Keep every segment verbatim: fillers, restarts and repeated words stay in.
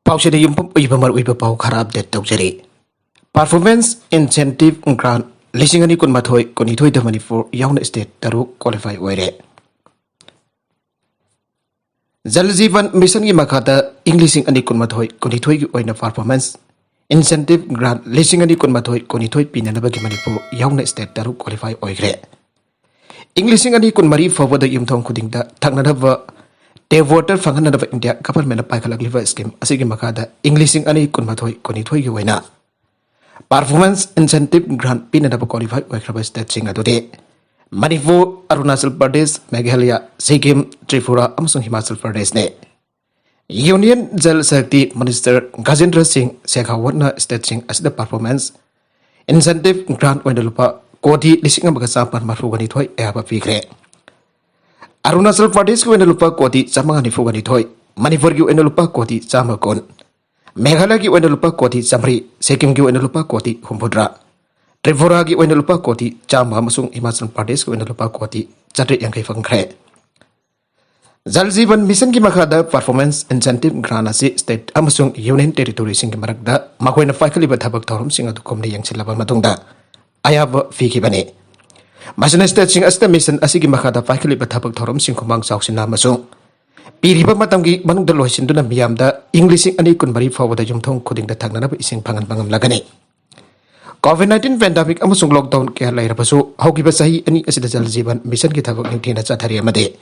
ꯄꯥꯎꯁꯤꯗ ꯌꯨꯝꯐꯝ ꯑꯣꯏꯕ ꯃꯔꯨꯑꯣꯏꯕ ꯄꯥꯎ ꯈꯔ ꯑꯞꯗꯦꯠ ꯇꯧꯖꯔꯤ꯫ Performance Incentive Grant ꯂꯤꯁꯤꯡ ꯑꯅꯤ ꯀꯨꯟꯃꯥꯊꯣꯏ ꯀꯨꯟꯅꯤꯊꯣꯏꯗ ꯃꯅꯤꯄꯨꯔ ꯌꯥꯎꯅ ꯁ꯭ꯇꯦꯠ ꯇꯔꯨꯛ ꯀ꯭ꯋꯥꯂꯤꯐꯥꯏ ꯑꯣꯏꯔꯦ꯫ ꯖꯜ ꯖꯤꯕꯟ ꯃꯤꯁꯟꯒꯤ ꯃꯈꯥꯗ ꯏꯪ ꯂꯤꯁꯤꯡ ꯑꯅꯤ ꯀꯨꯟꯃꯥꯊꯣꯏ ꯀꯨꯟꯅꯤꯊꯣꯏꯒꯤ ꯑꯣꯏꯅ Performance Incentive Grant ꯂꯤꯁꯤꯡ ꯑꯅꯤ ꯀꯨꯟꯃꯥꯊꯣꯏ ꯀꯨꯟꯅꯤꯊꯣꯏ ꯄꯤꯅꯅꯕꯒꯤ ꯃꯅꯤꯄꯨꯔ ꯌꯥꯎꯅ ꯁ꯭ꯇꯦꯠ ꯇꯔꯨꯛ ꯀ꯭ꯋꯥꯂꯤꯐꯥꯏ ꯑꯣꯏꯈ꯭ꯔꯦ꯫ ꯏꯪ ꯂꯤꯁꯤꯡ ꯑꯅꯤ ꯀꯨꯟꯃꯔꯤ ꯐꯥꯎꯕꯗ ꯌꯨꯝꯊꯣꯡ ꯈꯨꯗꯤꯡꯗ ꯊꯛꯅꯅꯕ tap water ꯐꯪꯍꯟꯅꯅꯕ ꯏꯟꯗꯤꯌꯥ ꯒꯚꯔꯟꯃꯦꯟꯠꯅ ꯄꯥꯏꯈꯠꯂꯛꯂꯤꯕ ꯁ꯭ꯀꯤꯝ ꯑꯁꯤꯒꯤ ꯃꯈꯥꯗ ꯏꯪ ꯂꯤꯁꯤꯡ ꯑꯅꯤ ꯀꯨꯟꯃꯥꯊꯣꯏ ꯀꯨꯟꯅꯤꯊꯣꯏꯒꯤ ꯑꯣꯏꯅ Performance Incentive Grant ꯄꯤꯅꯅꯕ ꯀ꯭ꯋꯥꯂꯤꯐꯥꯏ ꯑꯣꯏꯈ꯭ꯔꯕ ꯁ꯭ꯇꯦꯠꯁꯤꯡ ꯑꯗꯨꯗꯤ ꯃꯅꯤꯄꯨꯔ, ꯑꯔꯨꯅꯥꯆꯜ ꯄ꯭ꯔꯗꯦꯁ, ꯃꯦꯘꯥꯂꯌꯥ, ꯁꯤꯛꯀꯤꯝ, ꯇ꯭ꯔꯤꯄꯨꯔꯥ ꯑꯃꯁꯨꯡ ꯍꯤꯃꯥꯆꯜ ꯄ꯭ꯔꯗꯦꯁꯅꯤ꯫ ꯌꯨꯅꯤꯌꯟ ꯖꯜ ꯁꯛꯇꯤ ꯃꯤꯅꯤꯁꯇꯔ ꯒꯖꯦꯟꯗ꯭ꯔ ꯁꯤꯡ ꯁꯦꯈꯥꯋꯠꯅ ꯁ꯭ꯇꯦꯠꯁꯤꯡ ꯑꯁꯤꯗ Performance Incentive Grant ꯑꯣꯏꯅ ꯂꯨꯄꯥ ꯀꯣꯇꯤ ꯂꯤꯁꯤꯡ ꯑꯃꯒ ꯆꯥꯃꯥꯄꯟ ꯃꯔꯤꯐꯨꯒ ꯅꯤꯊꯣꯏ ꯑꯌꯥꯕ ꯄꯤꯈ꯭ꯔꯦ꯫ ꯑꯔꯨꯅꯥꯆꯜ ꯄ꯭ꯔꯗꯦꯁꯀꯤ ꯑꯣꯏꯅ ꯂꯨꯄꯥ ꯀꯣꯇꯤ ꯆꯥꯃꯉꯥ ꯅꯤꯐꯨꯒ ꯅꯤꯊꯣꯏ, ꯃꯅꯤꯄꯨꯔꯒꯤ ꯑꯣꯏꯅ ꯂꯨꯄꯥ ꯀꯣꯇꯤ ꯆꯥꯝꯃ ꯀꯨꯟ, ꯃꯦꯘꯥꯂꯌꯒꯤ ꯑꯣꯏꯅ ꯂꯨꯄꯥ ꯀꯣꯇꯤ ꯆꯥꯃꯔꯤ, ꯁꯤꯛꯀꯤꯝꯒꯤ ꯑꯣꯏꯅ ꯂꯨꯄꯥ ꯀꯣꯇꯤ ꯍꯨꯝꯐꯨꯇꯔꯥ, ꯇ꯭ꯔꯤꯄꯨꯔꯥꯒꯤ ꯑꯣꯏꯅ ꯂꯨꯄꯥ ꯀꯣꯇꯤ ꯆꯥꯝꯃ ꯑꯃꯁꯨꯡ ꯍꯤꯃꯥꯆꯜ ꯄ꯭ꯔꯗꯦꯁꯀꯤ ꯑꯣꯏꯅ ꯂꯨꯄꯥ ꯀꯣꯇꯤ ꯆꯥꯇ꯭ꯔꯦꯠ ꯌꯥꯡꯈꯩ ꯐꯪꯈ꯭ꯔꯦ꯫ ꯖꯜ ꯖꯤꯕꯟ ꯃꯤꯁꯟꯒꯤ ꯃꯈꯥꯗ Performance Incentive Grant ꯑꯁꯤ ꯁ꯭ꯇꯦꯠ ꯑꯃꯁꯨꯡ ꯌꯨꯅꯤꯌꯟ ꯇꯦꯔꯤꯇꯣꯔꯤꯁꯤꯡꯒꯤ ꯃꯔꯛꯇ ꯃꯈꯣꯏꯅ ꯄꯥꯏꯈꯠꯂꯤꯕ ꯊꯕꯛ ꯊꯧꯔꯝꯁꯤꯡ ꯑꯗꯨ ꯀꯨꯞꯅ ꯌꯦꯡꯁꯤꯜꯂꯕ ꯃꯇꯨꯡꯗ ꯑꯌꯥꯕ ꯄꯤꯈꯤꯕꯅꯤ꯫ ꯃꯁꯤꯅ ꯁ꯭ꯇꯦꯠꯁꯤꯡ ꯑꯁꯤꯗ ꯃꯤꯁꯟ ꯑꯁꯤꯒꯤ ꯃꯈꯥꯗ ꯄꯥꯏꯈꯠꯂꯤꯕ ꯊꯕꯛ ꯊꯧꯔꯝꯁꯤꯡ ꯈꯨꯃꯥꯡ ꯆꯥꯎꯁꯤꯟꯅ ꯑꯃꯁꯨꯡ ꯄꯤꯔꯤꯕ ꯃꯇꯝꯒꯤ ꯃꯅꯨꯡꯗ ꯂꯣꯏꯁꯤꯟꯗꯨꯅ ꯃꯤꯌꯥꯝꯗ ꯏꯪ ꯂꯤꯁꯤꯡ ꯑꯅꯤ ꯀꯨꯟꯃꯔꯤ ꯐꯥꯎꯕꯗ ꯌꯨꯝꯊꯣꯡ ꯈꯨꯗꯤꯡꯗ ꯊꯛꯅꯅꯕ ꯏꯁꯤꯡ ꯐꯪꯍꯟꯕ ꯉꯝꯂꯒꯅꯤ꯫ COVID nineteen pandemic ꯑꯃꯁꯨꯡ lockdown ꯀꯌꯥ ꯂꯩꯔꯕꯁꯨ, ꯍꯧꯈꯤꯕ ꯆꯍꯤ ꯑꯅꯤ ꯑꯁꯤꯗ ꯖꯜ ꯖꯤꯕꯟ ꯃꯤꯁꯟꯒꯤ ꯊꯕꯛ ꯅꯤꯡꯊꯤꯅ ꯆꯠꯊꯔꯤ ꯑꯃꯗꯤ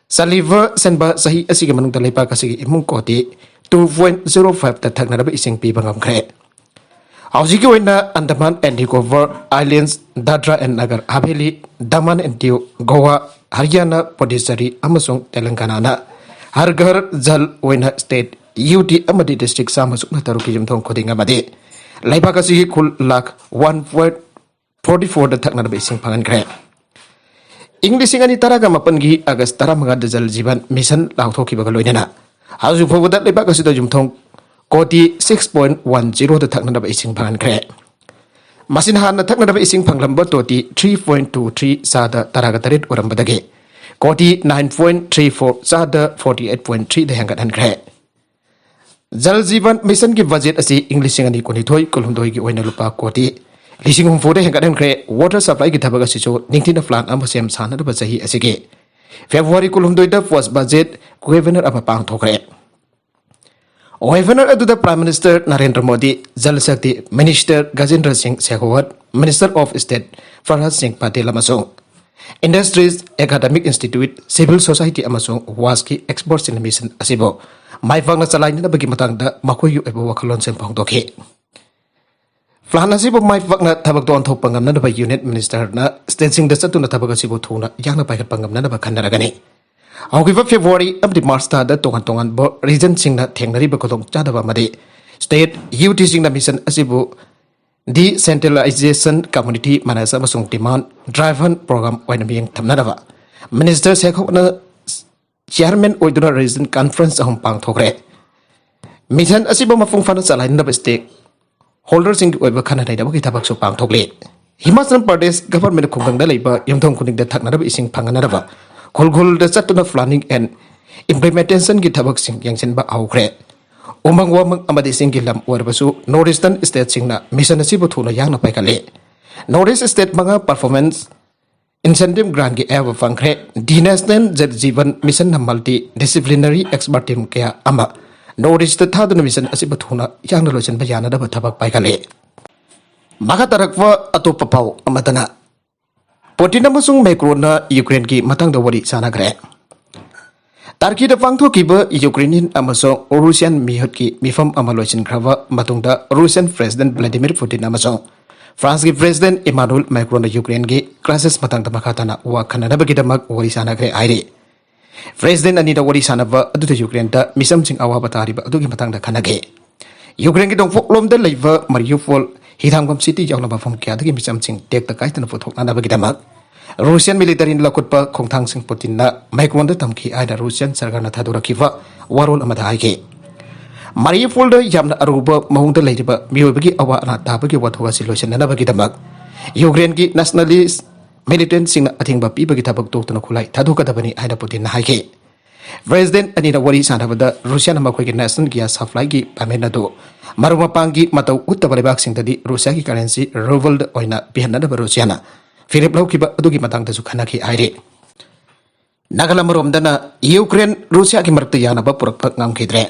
ꯆꯠꯂꯤꯕ ꯁꯦꯟꯕ ꯆꯍꯤ ꯑꯁꯤꯒꯤ ꯃꯅꯨꯡꯗ ꯂꯩꯕꯥꯛ ꯑꯁꯤꯒꯤ ꯏꯃꯨꯡ ꯀꯣꯇꯤ two point zero five ꯇ ꯊꯛꯅꯅꯕ ꯏꯁꯤꯡ ꯄꯤꯕ ꯉꯝꯈ꯭ꯔꯦ꯫ ꯍꯧꯖꯤꯛꯀꯤ ꯑꯣꯏꯅ Andaman and Nicobar Islands, Dadra and Nagar Haveli, Daman and Diu, Goa, Haryana, Puducherry ꯑꯃꯁꯨꯡ ꯇꯦꯂꯪꯒꯥꯅꯥꯅ ꯍꯔ ꯘꯔ ꯖꯜ ꯑꯣꯏꯅ ꯁ꯭ꯇꯦꯠ ꯌꯨꯇꯤ ꯑꯃꯗꯤ ꯗꯤꯁꯇ꯭ꯔꯤꯛ ꯆꯥꯝꯃ ꯁꯨꯞꯅ ꯇꯔꯨꯛꯀꯤ ꯌꯨꯝꯊꯣꯡ ꯈꯨꯗꯤꯡ ꯑꯃꯗꯤ ꯂꯩꯕꯥꯛ ꯑꯁꯤꯒꯤ ꯈꯨꯜ lakh one point forty four ꯗ ꯊꯛꯅꯅꯕ ꯏꯁꯤꯡ ꯐꯪꯍꯟꯈ꯭ꯔꯦ꯫ ꯏꯪ ꯂꯤꯁꯤꯡ ꯑꯅꯤ ꯇꯔꯥꯒ ꯃꯥꯄꯟꯒꯤ ꯑꯥꯒꯁ ꯇꯔꯥꯃꯉꯥꯗ ꯖꯜ ꯖꯤꯕꯟ ꯃꯤꯁꯟ ꯂꯥꯎꯊꯣꯛꯈꯤꯕꯒ ꯂꯣꯏꯅꯅ ꯍꯧꯖꯤꯛ ꯐꯥꯎꯕꯗ ꯂꯩꯕꯥꯛ ꯑꯁꯤꯗ ꯌꯨꯝꯊꯣꯡ ꯀꯣꯇꯤ six point one zero ꯗ ꯊꯛꯅꯅꯕ ꯏꯁꯤꯡ ꯐꯪꯍꯟꯈ꯭ꯔꯦ꯫ ꯃꯁꯤꯅ ꯍꯥꯟꯅ ꯊꯛꯅꯅꯕ ꯏꯁꯤꯡ ꯐꯪꯂꯝꯕ ꯇꯣꯇꯤ three point two three ꯆꯥꯗ ꯇꯔꯥꯒ ꯇꯔꯦꯠ ꯑꯣꯏꯔꯝꯕꯗꯒꯤ ꯀꯣꯇꯤ nine point three four ꯆꯥꯗ forty eight point three ꯗ ꯍꯦꯟꯒꯠꯍꯟꯈ꯭ꯔꯦ꯫ ꯖꯜ ꯖꯤꯕꯟ ꯃꯤꯁꯟꯒꯤ ꯕꯖꯦꯠ ꯑꯁꯤ ꯏꯪ ꯂꯤꯁꯤꯡ ꯑꯅꯤ ꯀꯨꯟꯅꯤꯊꯣꯏ ꯀꯨꯟꯍꯨꯝꯗꯣꯏꯒꯤ ꯑꯣꯏꯅ ꯂꯨꯄꯥ ꯀꯣꯇꯤ ꯂꯤꯁꯤꯡ ꯍꯨꯝꯐꯨꯗ ꯍꯦꯟꯒꯠꯍꯟꯈ꯭ꯔꯦ꯫ ꯋꯥꯇꯔ ꯁꯄ꯭ꯂꯥꯏꯒꯤ ꯊꯕꯛ ꯑꯁꯤꯁꯨ ꯅꯤꯡꯊꯤꯅ ꯄ꯭ꯂꯥꯟ ꯑꯃ ꯁꯦꯝ ꯁꯥꯅꯅꯕ ꯆꯍꯤ ꯑꯁꯤꯒꯤ ꯐꯦꯕ꯭ꯔꯨꯋꯥꯔꯤ ꯀꯨꯟꯍꯨꯝꯗꯣꯏꯗ ꯄꯣꯁ ꯕꯖꯦꯠ ꯋꯦꯕꯤꯅꯥꯔ ꯑꯃ ꯄꯥꯡꯊꯣꯛꯈ꯭ꯔꯦ꯫ ꯋꯦꯕꯤꯅꯥꯔ ꯑꯗꯨꯗ ꯄ꯭ꯔꯥꯏꯝ ꯃꯤꯅꯤꯁꯇꯔ ꯅꯔꯦꯟꯗ꯭ꯔ ꯃꯣꯗꯤ, ꯖꯜ ꯁꯛꯇꯤ ꯃꯤꯅꯤꯁꯇꯔ ꯒꯖꯦꯟꯗ꯭ꯔ ꯁꯤꯡ ꯁꯦꯈꯥꯋꯠ, ꯃꯤꯅꯤꯁꯇꯔ ꯑꯣꯐ ꯁ꯭ꯇꯦꯠ ꯐꯔꯍꯥꯗ ꯁꯤꯡ ꯄꯇꯦꯜ ꯑꯃꯁꯨꯡ industries, academic institute, civil society ꯑꯃꯁꯨꯡ ꯋꯥꯁꯀꯤ ꯑꯦꯛꯁꯄꯔꯠꯁꯤꯡꯅ ꯃꯤꯁꯟ ꯑꯁꯤꯕꯨ ꯃꯥꯏ ꯄꯥꯛꯅ ꯆꯂꯥꯏꯅꯅꯕꯒꯤ ꯃꯇꯥꯡꯗ ꯃꯈꯣꯏꯒꯤ ꯑꯣꯏꯕ ꯋꯥꯈꯜꯂꯣꯟꯁꯤꯡ ꯐꯣꯡꯗꯣꯛꯈꯤ꯫ ꯄ꯭ꯂꯥꯟ ꯑꯁꯤꯕꯨ ꯃꯥꯏ ꯄꯥꯛꯅ ꯊꯕꯛꯇ ꯑꯣꯟꯊꯣꯛꯄ ꯉꯝꯅꯅꯕ ꯌꯨꯅꯤꯠ ꯃꯤꯅꯤꯁꯇꯔꯅ ꯁ꯭ꯇꯦꯠꯁꯤꯡꯗ ꯆꯠꯇꯨꯅ ꯊꯕꯛ ꯑꯁꯤꯕꯨ ꯊꯨꯅ ꯌꯥꯡꯅ ꯄꯥꯏꯈꯠꯄ ꯉꯝꯅꯅꯕ ꯈꯟꯅꯔꯒꯅꯤ꯫ ꯍꯧꯈꯤꯕ ꯐꯦꯕ꯭ꯔꯨꯋꯥꯔꯤ ꯑꯃꯗꯤ ꯃꯥꯔꯆ ꯊꯥꯗ ꯇꯣꯉꯥꯟ ꯇꯣꯉꯥꯟꯕ ꯔꯤꯖꯟꯁꯤꯡꯅ ꯊꯦꯡꯅꯔꯤꯕ ꯈꯨꯗꯣꯡꯆꯥꯗꯕ ꯑꯃꯗꯤ ꯁ꯭ꯇꯦꯠ ꯌꯨꯇꯤꯁꯤꯡꯅ ꯃꯤꯁꯟ ꯑꯁꯤꯕꯨ ꯗꯤꯁꯦꯟꯇ꯭ꯔꯦꯂꯥꯏꯖꯦꯁꯟ, ꯀꯝꯃ꯭ꯌꯨꯅꯤꯇꯤ ꯃꯥꯏꯅꯁ ꯑꯃꯁꯨꯡ ꯗꯤꯃꯥꯟ ꯗ꯭ꯔꯥꯏꯚꯟ ꯄ꯭ꯔꯣꯒ꯭ꯔꯥꯝ ꯑꯣꯏꯅ ꯃꯤꯠꯌꯦꯡ ꯊꯝꯅꯅꯕ ꯃꯤꯅꯤꯁꯇꯔ ꯁꯦꯈꯣꯛꯅ ꯆꯤꯌꯥꯔꯃꯦꯟ ꯑꯣꯏꯗꯨꯅ ꯔꯤꯖꯟ ꯀꯟꯐꯔꯦꯟꯁ ꯑꯍꯨꯝ ꯄꯥꯡꯊꯣꯛꯈ꯭ꯔꯦ꯫ ꯃꯤꯁꯟ ꯑꯁꯤꯕꯨ ꯃꯄꯨꯡ ꯐꯥꯅ ꯆꯂꯥꯏꯅꯅꯕ ꯁ꯭ꯇꯦꯛ ꯍꯣꯜꯗꯔꯁꯤꯡꯒꯤ ꯑꯣꯏꯕ ꯈꯟꯅ ꯅꯩꯅꯕꯒꯤ ꯊꯕꯛꯁꯨ ꯄꯥꯡꯊꯣꯛꯂꯤ꯫ ꯍꯤꯃꯥꯆꯜ ꯄ꯭ꯔꯗꯦꯁ ꯒꯚꯔꯟꯃꯦꯟꯠ ꯈꯨꯡꯒꯪꯗ ꯂꯩꯕ ꯌꯨꯝꯊꯣꯡ ꯈꯨꯗꯤꯡꯗ ꯊꯛꯅꯅꯕ ꯏꯁꯤꯡ ꯐꯪꯍꯟꯅꯅꯕ ꯈꯨꯜ ꯈꯨꯜꯗ ꯆꯠꯇꯨꯅ planning and implementation ꯒꯤ ꯊꯕꯛꯁꯤꯡ ꯌꯦꯡꯁꯤꯟꯕ ꯍꯧꯈ꯭ꯔꯦ꯫ ꯎꯃꯪ ꯋꯥꯃꯪ ꯑꯃꯗꯤ ꯆꯤꯡꯒꯤ ꯂꯝ ꯑꯣꯏꯔꯕꯁꯨ ꯅꯣꯔꯠ ꯏꯁꯇꯔꯟ ꯁ꯭ꯇꯦꯠꯁꯤꯡꯅ ꯃꯤꯁꯟ ꯑꯁꯤꯕꯨ ꯊꯨꯅ ꯌꯥꯡꯅ ꯄꯥꯏꯈꯠꯂꯤ꯫ ꯅꯣꯔꯠ ꯏꯁ ꯁ꯭ꯇꯦꯠ ꯃꯉꯥ ꯄꯔꯐꯣꯔꯃꯦꯟꯁ ꯏꯟꯁꯦꯟꯇꯤꯚ ꯒ꯭ꯔꯥꯟꯒꯤ ꯑꯌꯥꯕ ꯐꯪꯈ꯭ꯔꯦ꯫ ꯗꯤ ꯅꯦꯁꯅꯦꯜ ꯖꯜ ꯖꯤꯕꯟ ꯃꯤꯁꯟꯅ ꯃꯜꯇꯤ ꯗꯤꯁꯤꯄ꯭ꯂꯤꯅꯔꯤ ꯑꯦꯛꯁꯄꯔꯠ ꯇꯤꯝ ꯀꯌꯥ ꯑꯃ ꯅꯣꯔꯠ ꯏꯁꯇ ꯊꯥꯗꯨꯅ ꯃꯤꯁꯟ ꯑꯁꯤꯕꯨ ꯊꯨꯅ ꯌꯥꯡꯅ ꯂꯣꯏꯁꯤꯟꯕ ꯌꯥꯅꯅꯕ ꯊꯕꯛ ꯄꯥꯏꯈꯠꯂꯤ꯫ ꯃꯈꯥ ꯇꯥꯔꯛꯄ ꯑꯇꯣꯞꯄ ꯄꯥꯎ ꯑꯃꯗꯅ, ꯄꯨꯇꯤꯟ ꯑꯃꯁꯨꯡ ꯃꯦꯀ꯭ꯔꯣꯟꯅ ꯌꯨꯀ꯭ꯔꯦꯟꯒꯤ ꯃꯇꯥꯡꯗ ꯋꯥꯔꯤ ꯁꯥꯅꯈ꯭ꯔꯦ꯫ ꯇꯔꯀꯤꯗ ꯄꯥꯡꯊꯣꯛꯈꯤꯕ ꯌꯨꯀ꯭ꯔꯦꯅꯤꯌꯟ ꯑꯃꯁꯨꯡ ꯔꯨꯁꯤꯌꯥꯟ ꯃꯤꯍꯨꯠꯀꯤ ꯃꯤꯐꯝ ꯑꯃ ꯂꯣꯏꯁꯤꯟꯈ꯭ꯔꯕ ꯃꯇꯨꯡꯗ, ꯔꯨꯁꯤꯌꯥꯟ ꯄ꯭ꯔꯦꯁꯤꯗꯦꯟꯠ ꯚ꯭ꯂꯥꯗꯤꯃꯤꯔ ꯄꯨꯇꯤꯟ ꯑꯃꯁꯨꯡ ꯐ꯭ꯔꯥꯟꯁꯀꯤ ꯄ꯭ꯔꯦꯁꯤꯗꯦꯟꯠ ꯏꯃꯥꯅꯨꯑꯦꯜ ꯃꯦꯀ꯭ꯔꯣꯟꯅ ꯌꯨꯀ꯭ꯔꯦꯟꯒꯤ ꯀ꯭ꯔꯥꯏꯁꯤꯁ ꯃꯇꯥꯡꯗ ꯃꯈꯥ ꯇꯥꯅ ꯋꯥ ꯈꯟꯅꯅꯕꯒꯤꯗꯃꯛ ꯋꯥꯔꯤ ꯁꯥꯅꯈ꯭ꯔꯦ ꯍꯥꯏꯔꯤ꯫ ꯄ꯭ꯔꯦꯁꯤꯗꯦꯟꯠ ꯑꯅꯤꯅ ꯋꯥꯔꯤ ꯁꯥꯅꯕ ꯑꯗꯨꯗ ꯌꯨꯀ꯭ꯔꯦꯟꯗ ꯃꯤꯆꯝꯁꯤꯡ ꯑꯋꯥꯕ ꯇꯥꯔꯤꯕ ꯑꯗꯨꯒꯤ ꯃꯇꯥꯡꯗ ꯈꯟꯅꯈꯤ꯫ ꯌꯨꯀ꯭ꯔꯦꯟꯒꯤ ꯅꯣꯡꯄꯣꯛꯂꯣꯝꯗ ꯂꯩꯕ ꯃꯔꯤꯌꯨꯄꯣꯜ ꯍꯤꯊꯥꯡꯐꯝ ꯁꯤꯇꯤ ꯌꯥꯎꯅ ꯃꯐꯝ ꯀꯌꯥꯗꯒꯤ ꯃꯤꯆꯝꯁꯤꯡ ꯇꯦꯛꯇ ꯀꯥꯏꯗꯅ ꯄꯨꯊꯣꯛꯅꯅꯕꯒꯤꯗꯃꯛ ꯔꯨꯁꯤꯌꯥꯟ ꯃꯤꯂꯤꯇꯔꯤꯅ ꯂꯧꯈꯠꯄ ꯈꯣꯡꯊꯥꯡꯁꯤꯡ ꯄꯨꯇꯤꯟꯅ ꯃꯦꯀ꯭ꯔꯣꯟꯗ ꯇꯝꯈꯤ ꯍꯥꯏꯅ ꯔꯨꯁꯤꯌꯥꯟ ꯁꯔꯀꯥꯔꯅ ꯊꯥꯗꯣꯔꯛꯈꯤꯕ ꯋꯥꯔꯣꯜ ꯑꯃꯗ ꯍꯥꯏꯈꯤ꯫ ꯃꯔꯤꯌꯨꯄꯣꯜꯗ ꯌꯥꯝꯅ ꯑꯔꯨꯕ ꯃꯑꯣꯡꯗ ꯂꯩꯔꯤꯕ ꯃꯤꯑꯣꯏꯕꯒꯤ ꯑꯋꯥ ꯑꯅꯥ ꯇꯥꯕꯒꯤ ꯋꯥꯊꯣꯛ ꯑꯁꯤ ꯂꯣꯏꯁꯤꯟꯅꯅꯕꯒꯤꯗꯃꯛ ꯌꯨꯀ꯭ꯔꯦꯟꯒꯤ ꯅꯦꯁꯅꯦꯂꯤꯁ ꯃꯤꯂꯤꯇꯦꯟꯠꯁꯤꯡꯅ ꯑꯊꯤꯡꯕ ꯄꯤꯕꯒꯤ ꯊꯕꯛ ꯇꯣꯛꯇꯨꯅ ꯈꯨꯠꯂꯥꯏ ꯊꯥꯗꯣꯛꯀꯗꯕꯅꯤ ꯍꯥꯏꯅ ꯄꯨꯇꯤꯟꯅ ꯍꯥꯏꯈꯤ꯫ ꯄ꯭ꯔꯦꯁꯤꯗꯦꯟꯠ ꯑꯅꯤꯅ ꯋꯥꯔꯤ ꯁꯥꯟꯅꯕꯗ ꯔꯨꯁꯤꯌꯥꯅ ꯃꯈꯣꯏꯒꯤ national gas supplyꯒꯤ payment ꯑꯗꯨ ꯃꯔꯨꯞ ꯃꯄꯥꯡꯒꯤ ꯃꯇꯧ ꯎꯠꯇꯕ ꯂꯩꯕꯥꯛꯁꯤꯡꯗꯗꯤ ꯔꯨꯁꯤꯌꯥꯒꯤ currency ruble ꯑꯣꯏꯅ ꯄꯤꯍꯟꯅꯅꯕ ꯔꯨꯁꯤꯌꯥꯅ ꯐꯤꯔꯦꯞ ꯂꯧꯈꯤꯕ ꯑꯗꯨꯒꯤ ꯃꯇꯥꯡꯗꯁꯨ ꯈꯟꯅꯈꯤ ꯍꯥꯏꯔꯤ꯫ ꯅꯥꯀꯜ ꯑꯃꯔꯣꯝꯗꯅ ꯌꯨꯀ꯭ꯔꯦꯟ ꯔꯨꯁꯤꯌꯥꯒꯤ ꯃꯔꯛꯇ ꯌꯥꯅꯕ ꯄꯨꯔꯛꯄ ꯉꯝꯈꯤꯗ꯭ꯔꯦ꯫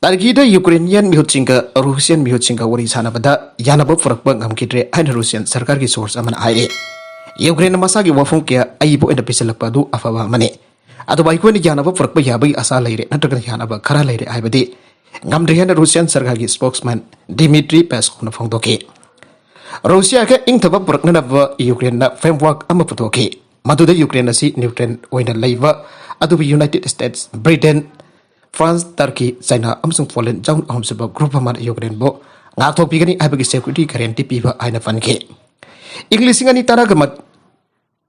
ꯇꯔꯀꯤꯗ ꯌꯨꯀ꯭ꯔꯦꯅꯤꯌꯟ ꯃꯤꯍꯨꯠꯁꯤꯡꯒ ꯔꯨꯁꯤꯌꯟ ꯃꯤꯍꯨꯠꯁꯤꯡꯒ ꯋꯥꯔꯤ ꯁꯥꯟꯅꯕꯗ ꯌꯥꯅꯕ ꯄꯨꯔꯛꯄ ꯉꯝꯈꯤꯗ꯭ꯔꯦ ꯍꯥꯏꯅ ꯔꯨꯁꯤꯌꯟ ꯁꯔꯀꯥꯔꯒꯤ source ꯑꯃꯅ ꯍꯥꯏꯔꯤ꯫ ꯌꯨꯀ꯭ꯔꯦꯟꯅ ꯃꯁꯥꯒꯤ ꯋꯥꯐꯝ ꯀꯌꯥ ꯑꯏꯕ ꯑꯣꯏꯅ ꯄꯤꯁꯤꯜꯂꯛꯄ ꯑꯗꯨ ꯑꯐꯕ ꯑꯃꯅꯤ꯫ ꯑꯗꯨꯕꯨ ꯑꯩꯈꯣꯏꯅ ꯌꯥꯅꯕ ꯄꯨꯔꯛꯄ ꯌꯥꯕꯒꯤ ꯑꯁꯥ ꯂꯩꯔꯦ ꯅꯠꯇ꯭ꯔꯒ ꯌꯥꯅꯕ ꯈꯔ ꯂꯩꯔꯦ ꯍꯥꯏꯕꯗꯤ ꯉꯝꯗ꯭ꯔꯦ ꯍꯥꯏꯅ ꯔꯨꯁꯤꯌꯟ ꯁꯔꯀꯥꯔꯒꯤ spokesman ꯗꯤꯃꯤꯇ꯭ꯔꯤ ꯄꯦꯁꯀꯣꯅ ꯐꯣꯡꯗꯣꯛꯈꯤ꯫ ꯔꯨꯁꯤꯌꯥꯒ ꯏꯪꯊꯕ ꯄꯨꯔꯛꯅꯅꯕ ꯌꯨꯀ꯭ꯔꯦꯟꯅ framework ꯑꯃ ꯄꯨꯊꯣꯛꯈꯤ꯫ ꯃꯗꯨꯗ ꯌꯨꯀ꯭ꯔꯦꯟ ꯑꯁꯤ neutral ꯑꯣꯏꯅ ꯂꯩꯕ ꯑꯗꯨꯕꯨ United States, Britain, France, Turkey, China ꯑꯃꯁꯨꯡ ꯄꯣꯂꯦꯟ ꯌꯥꯎꯅ ꯑꯍꯨꯝꯁꯨꯕ group ꯑꯃꯅ ꯌꯨꯀ꯭ꯔꯦꯟꯕꯨ ꯉꯥꯛꯊꯣꯛꯄꯤꯒꯅꯤ ꯍꯥꯏꯕꯒꯤ security guarantee ꯄꯤꯕ ꯍꯥꯏꯅ ꯄꯟꯈꯤ꯫ ꯏꯪ ꯂꯤꯁꯤꯡ ꯑꯅꯤ ꯇꯔꯥꯒ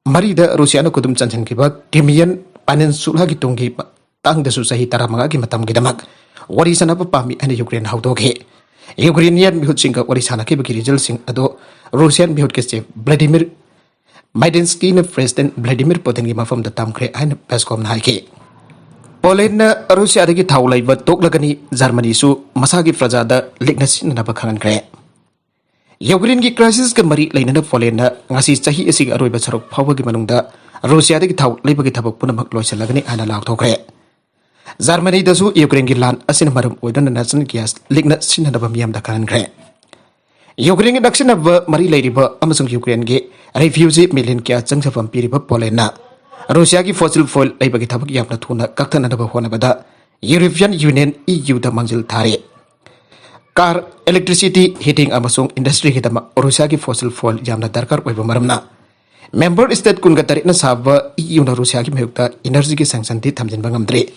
ꯃꯔꯤꯗ ꯔꯨꯁꯤꯌꯥꯅ ꯈꯨꯗꯨꯝ ꯆꯟꯁꯤꯟꯈꯤꯕ Crimean Peninsulaꯒꯤ ꯇꯨꯡꯒꯤ ꯃꯇꯥꯡꯗꯁꯨ ꯆꯍꯤ ꯇꯔꯥꯃꯉꯥꯒꯤ ꯃꯇꯝꯒꯤꯗꯃꯛ ꯋꯥꯔꯤ ꯁꯥꯟꯅꯕ ꯄꯥꯝꯃꯤ ꯍꯥꯏꯅ ꯌꯨꯀ꯭ꯔꯦꯟ ꯍꯧꯗꯣꯛꯈꯤ꯫ ꯌꯨꯀ꯭ꯔꯦꯅꯤꯌꯟ ꯃꯤꯍꯨꯠꯁꯤꯡꯒ ꯋꯥꯔꯤ ꯁꯥꯟꯅꯈꯤꯕꯒꯤ resultꯁꯤꯡ ꯑꯗꯨ ꯔꯨꯁꯤꯌꯥꯟ ꯃꯤꯍꯨꯠꯀꯤ chief Vladimir Medinskyꯅ President Vladimir Putinꯒꯤ ꯃꯐꯝꯗ ꯇꯝꯈ꯭ꯔꯦ ꯍꯥꯏꯅ ꯄꯦꯁꯀꯣꯝꯅ ꯍꯥꯏꯈꯤ꯫ ꯄꯣꯂꯦꯟꯅ ꯔꯨꯁꯤꯌꯥꯗꯒꯤ ꯊꯥꯎ ꯂꯩꯕ ꯇꯣꯛꯂꯒꯅꯤ, ꯖꯔꯃꯅꯤꯁꯨ ꯃꯁꯥꯒꯤ ꯄ꯭ꯔꯖꯥꯗ ꯂꯤꯛꯅ ꯁꯤꯟꯅꯅꯕ ꯈꯪꯍꯟꯈ꯭ꯔꯦ꯫ ꯌꯨꯀ꯭ꯔꯦꯟꯒꯤ crisisꯀ ꯃꯔꯤ ꯂꯩꯅꯅ ꯄꯣꯂꯦꯟꯅ ꯉꯁꯤ ꯆꯍꯤ ꯑꯁꯤꯒꯤ ꯑꯔꯣꯏꯕ ꯁꯔꯨꯛ ꯐꯥꯎꯕꯒꯤ ꯃꯅꯨꯡꯗ ꯔꯨꯁꯤꯌꯥꯗꯒꯤ ꯊꯥꯎ ꯂꯩꯕꯒꯤ ꯊꯕꯛ ꯄꯨꯝꯅꯃꯛ ꯂꯣꯏꯁꯤꯜꯂꯒꯅꯤ ꯍꯥꯏꯅ ꯂꯥꯎꯊꯣꯛꯈ꯭ꯔꯦ꯫ ꯖꯔꯃꯅꯤꯗꯁꯨ ꯌꯨꯀ꯭ꯔꯦꯟꯒꯤ ꯂꯥꯟ ꯑꯁꯤꯅ ꯃꯔꯝ ꯑꯣꯏꯗꯨꯅ natural gas ꯂꯤꯛꯅ ꯁꯤꯟꯅꯅꯕ ꯃꯤꯌꯥꯝꯗ ꯈꯪꯍꯟꯈ꯭ꯔꯦ꯫ ꯌꯨꯀ꯭ꯔꯦꯟꯒꯤ ꯅꯛꯁꯤꯟꯅꯕ ꯃꯔꯤ ꯂꯩꯔꯤꯕ ꯑꯃꯁꯨꯡ ꯌꯨꯀ꯭ꯔꯦꯟꯒꯤ refugee million ꯀꯌꯥ ꯆꯪꯖꯐꯝ ꯄꯤꯔꯤꯕ ꯄꯣꯂꯦꯟꯅ ꯔꯨꯁꯤꯌꯥꯒꯤ fossil fuel ꯂꯩꯕꯒꯤ ꯊꯕꯛ ꯌꯥꯝꯅ ꯊꯨꯅ ꯀꯛꯊꯅꯅꯕ ꯍꯣꯠꯅꯕꯗ European Union EUꯗ ꯃꯥꯡꯖꯤꯜ ꯊꯥꯔꯤ꯫ Car, electricity, heating ꯑꯃꯁꯨꯡ industryꯒꯤꯗꯃꯛ ꯔꯨꯁꯤꯌꯥꯒꯤ fossil fuel ꯌꯥꯝꯅ ꯗꯔꯀꯥꯔ ꯑꯣꯏꯕ ꯃꯔꯝꯅ member state ꯀꯨꯟꯒ ꯇꯔꯦꯠꯅ ꯁꯥꯕ EUꯅ ꯔꯨꯁꯤꯌꯥꯒꯤ ꯃꯥꯌꯣꯛꯇ energyꯒꯤ sanctionꯗꯤ ꯊꯝꯖꯤꯟꯕ ꯉꯝꯗ꯭ꯔꯤ꯫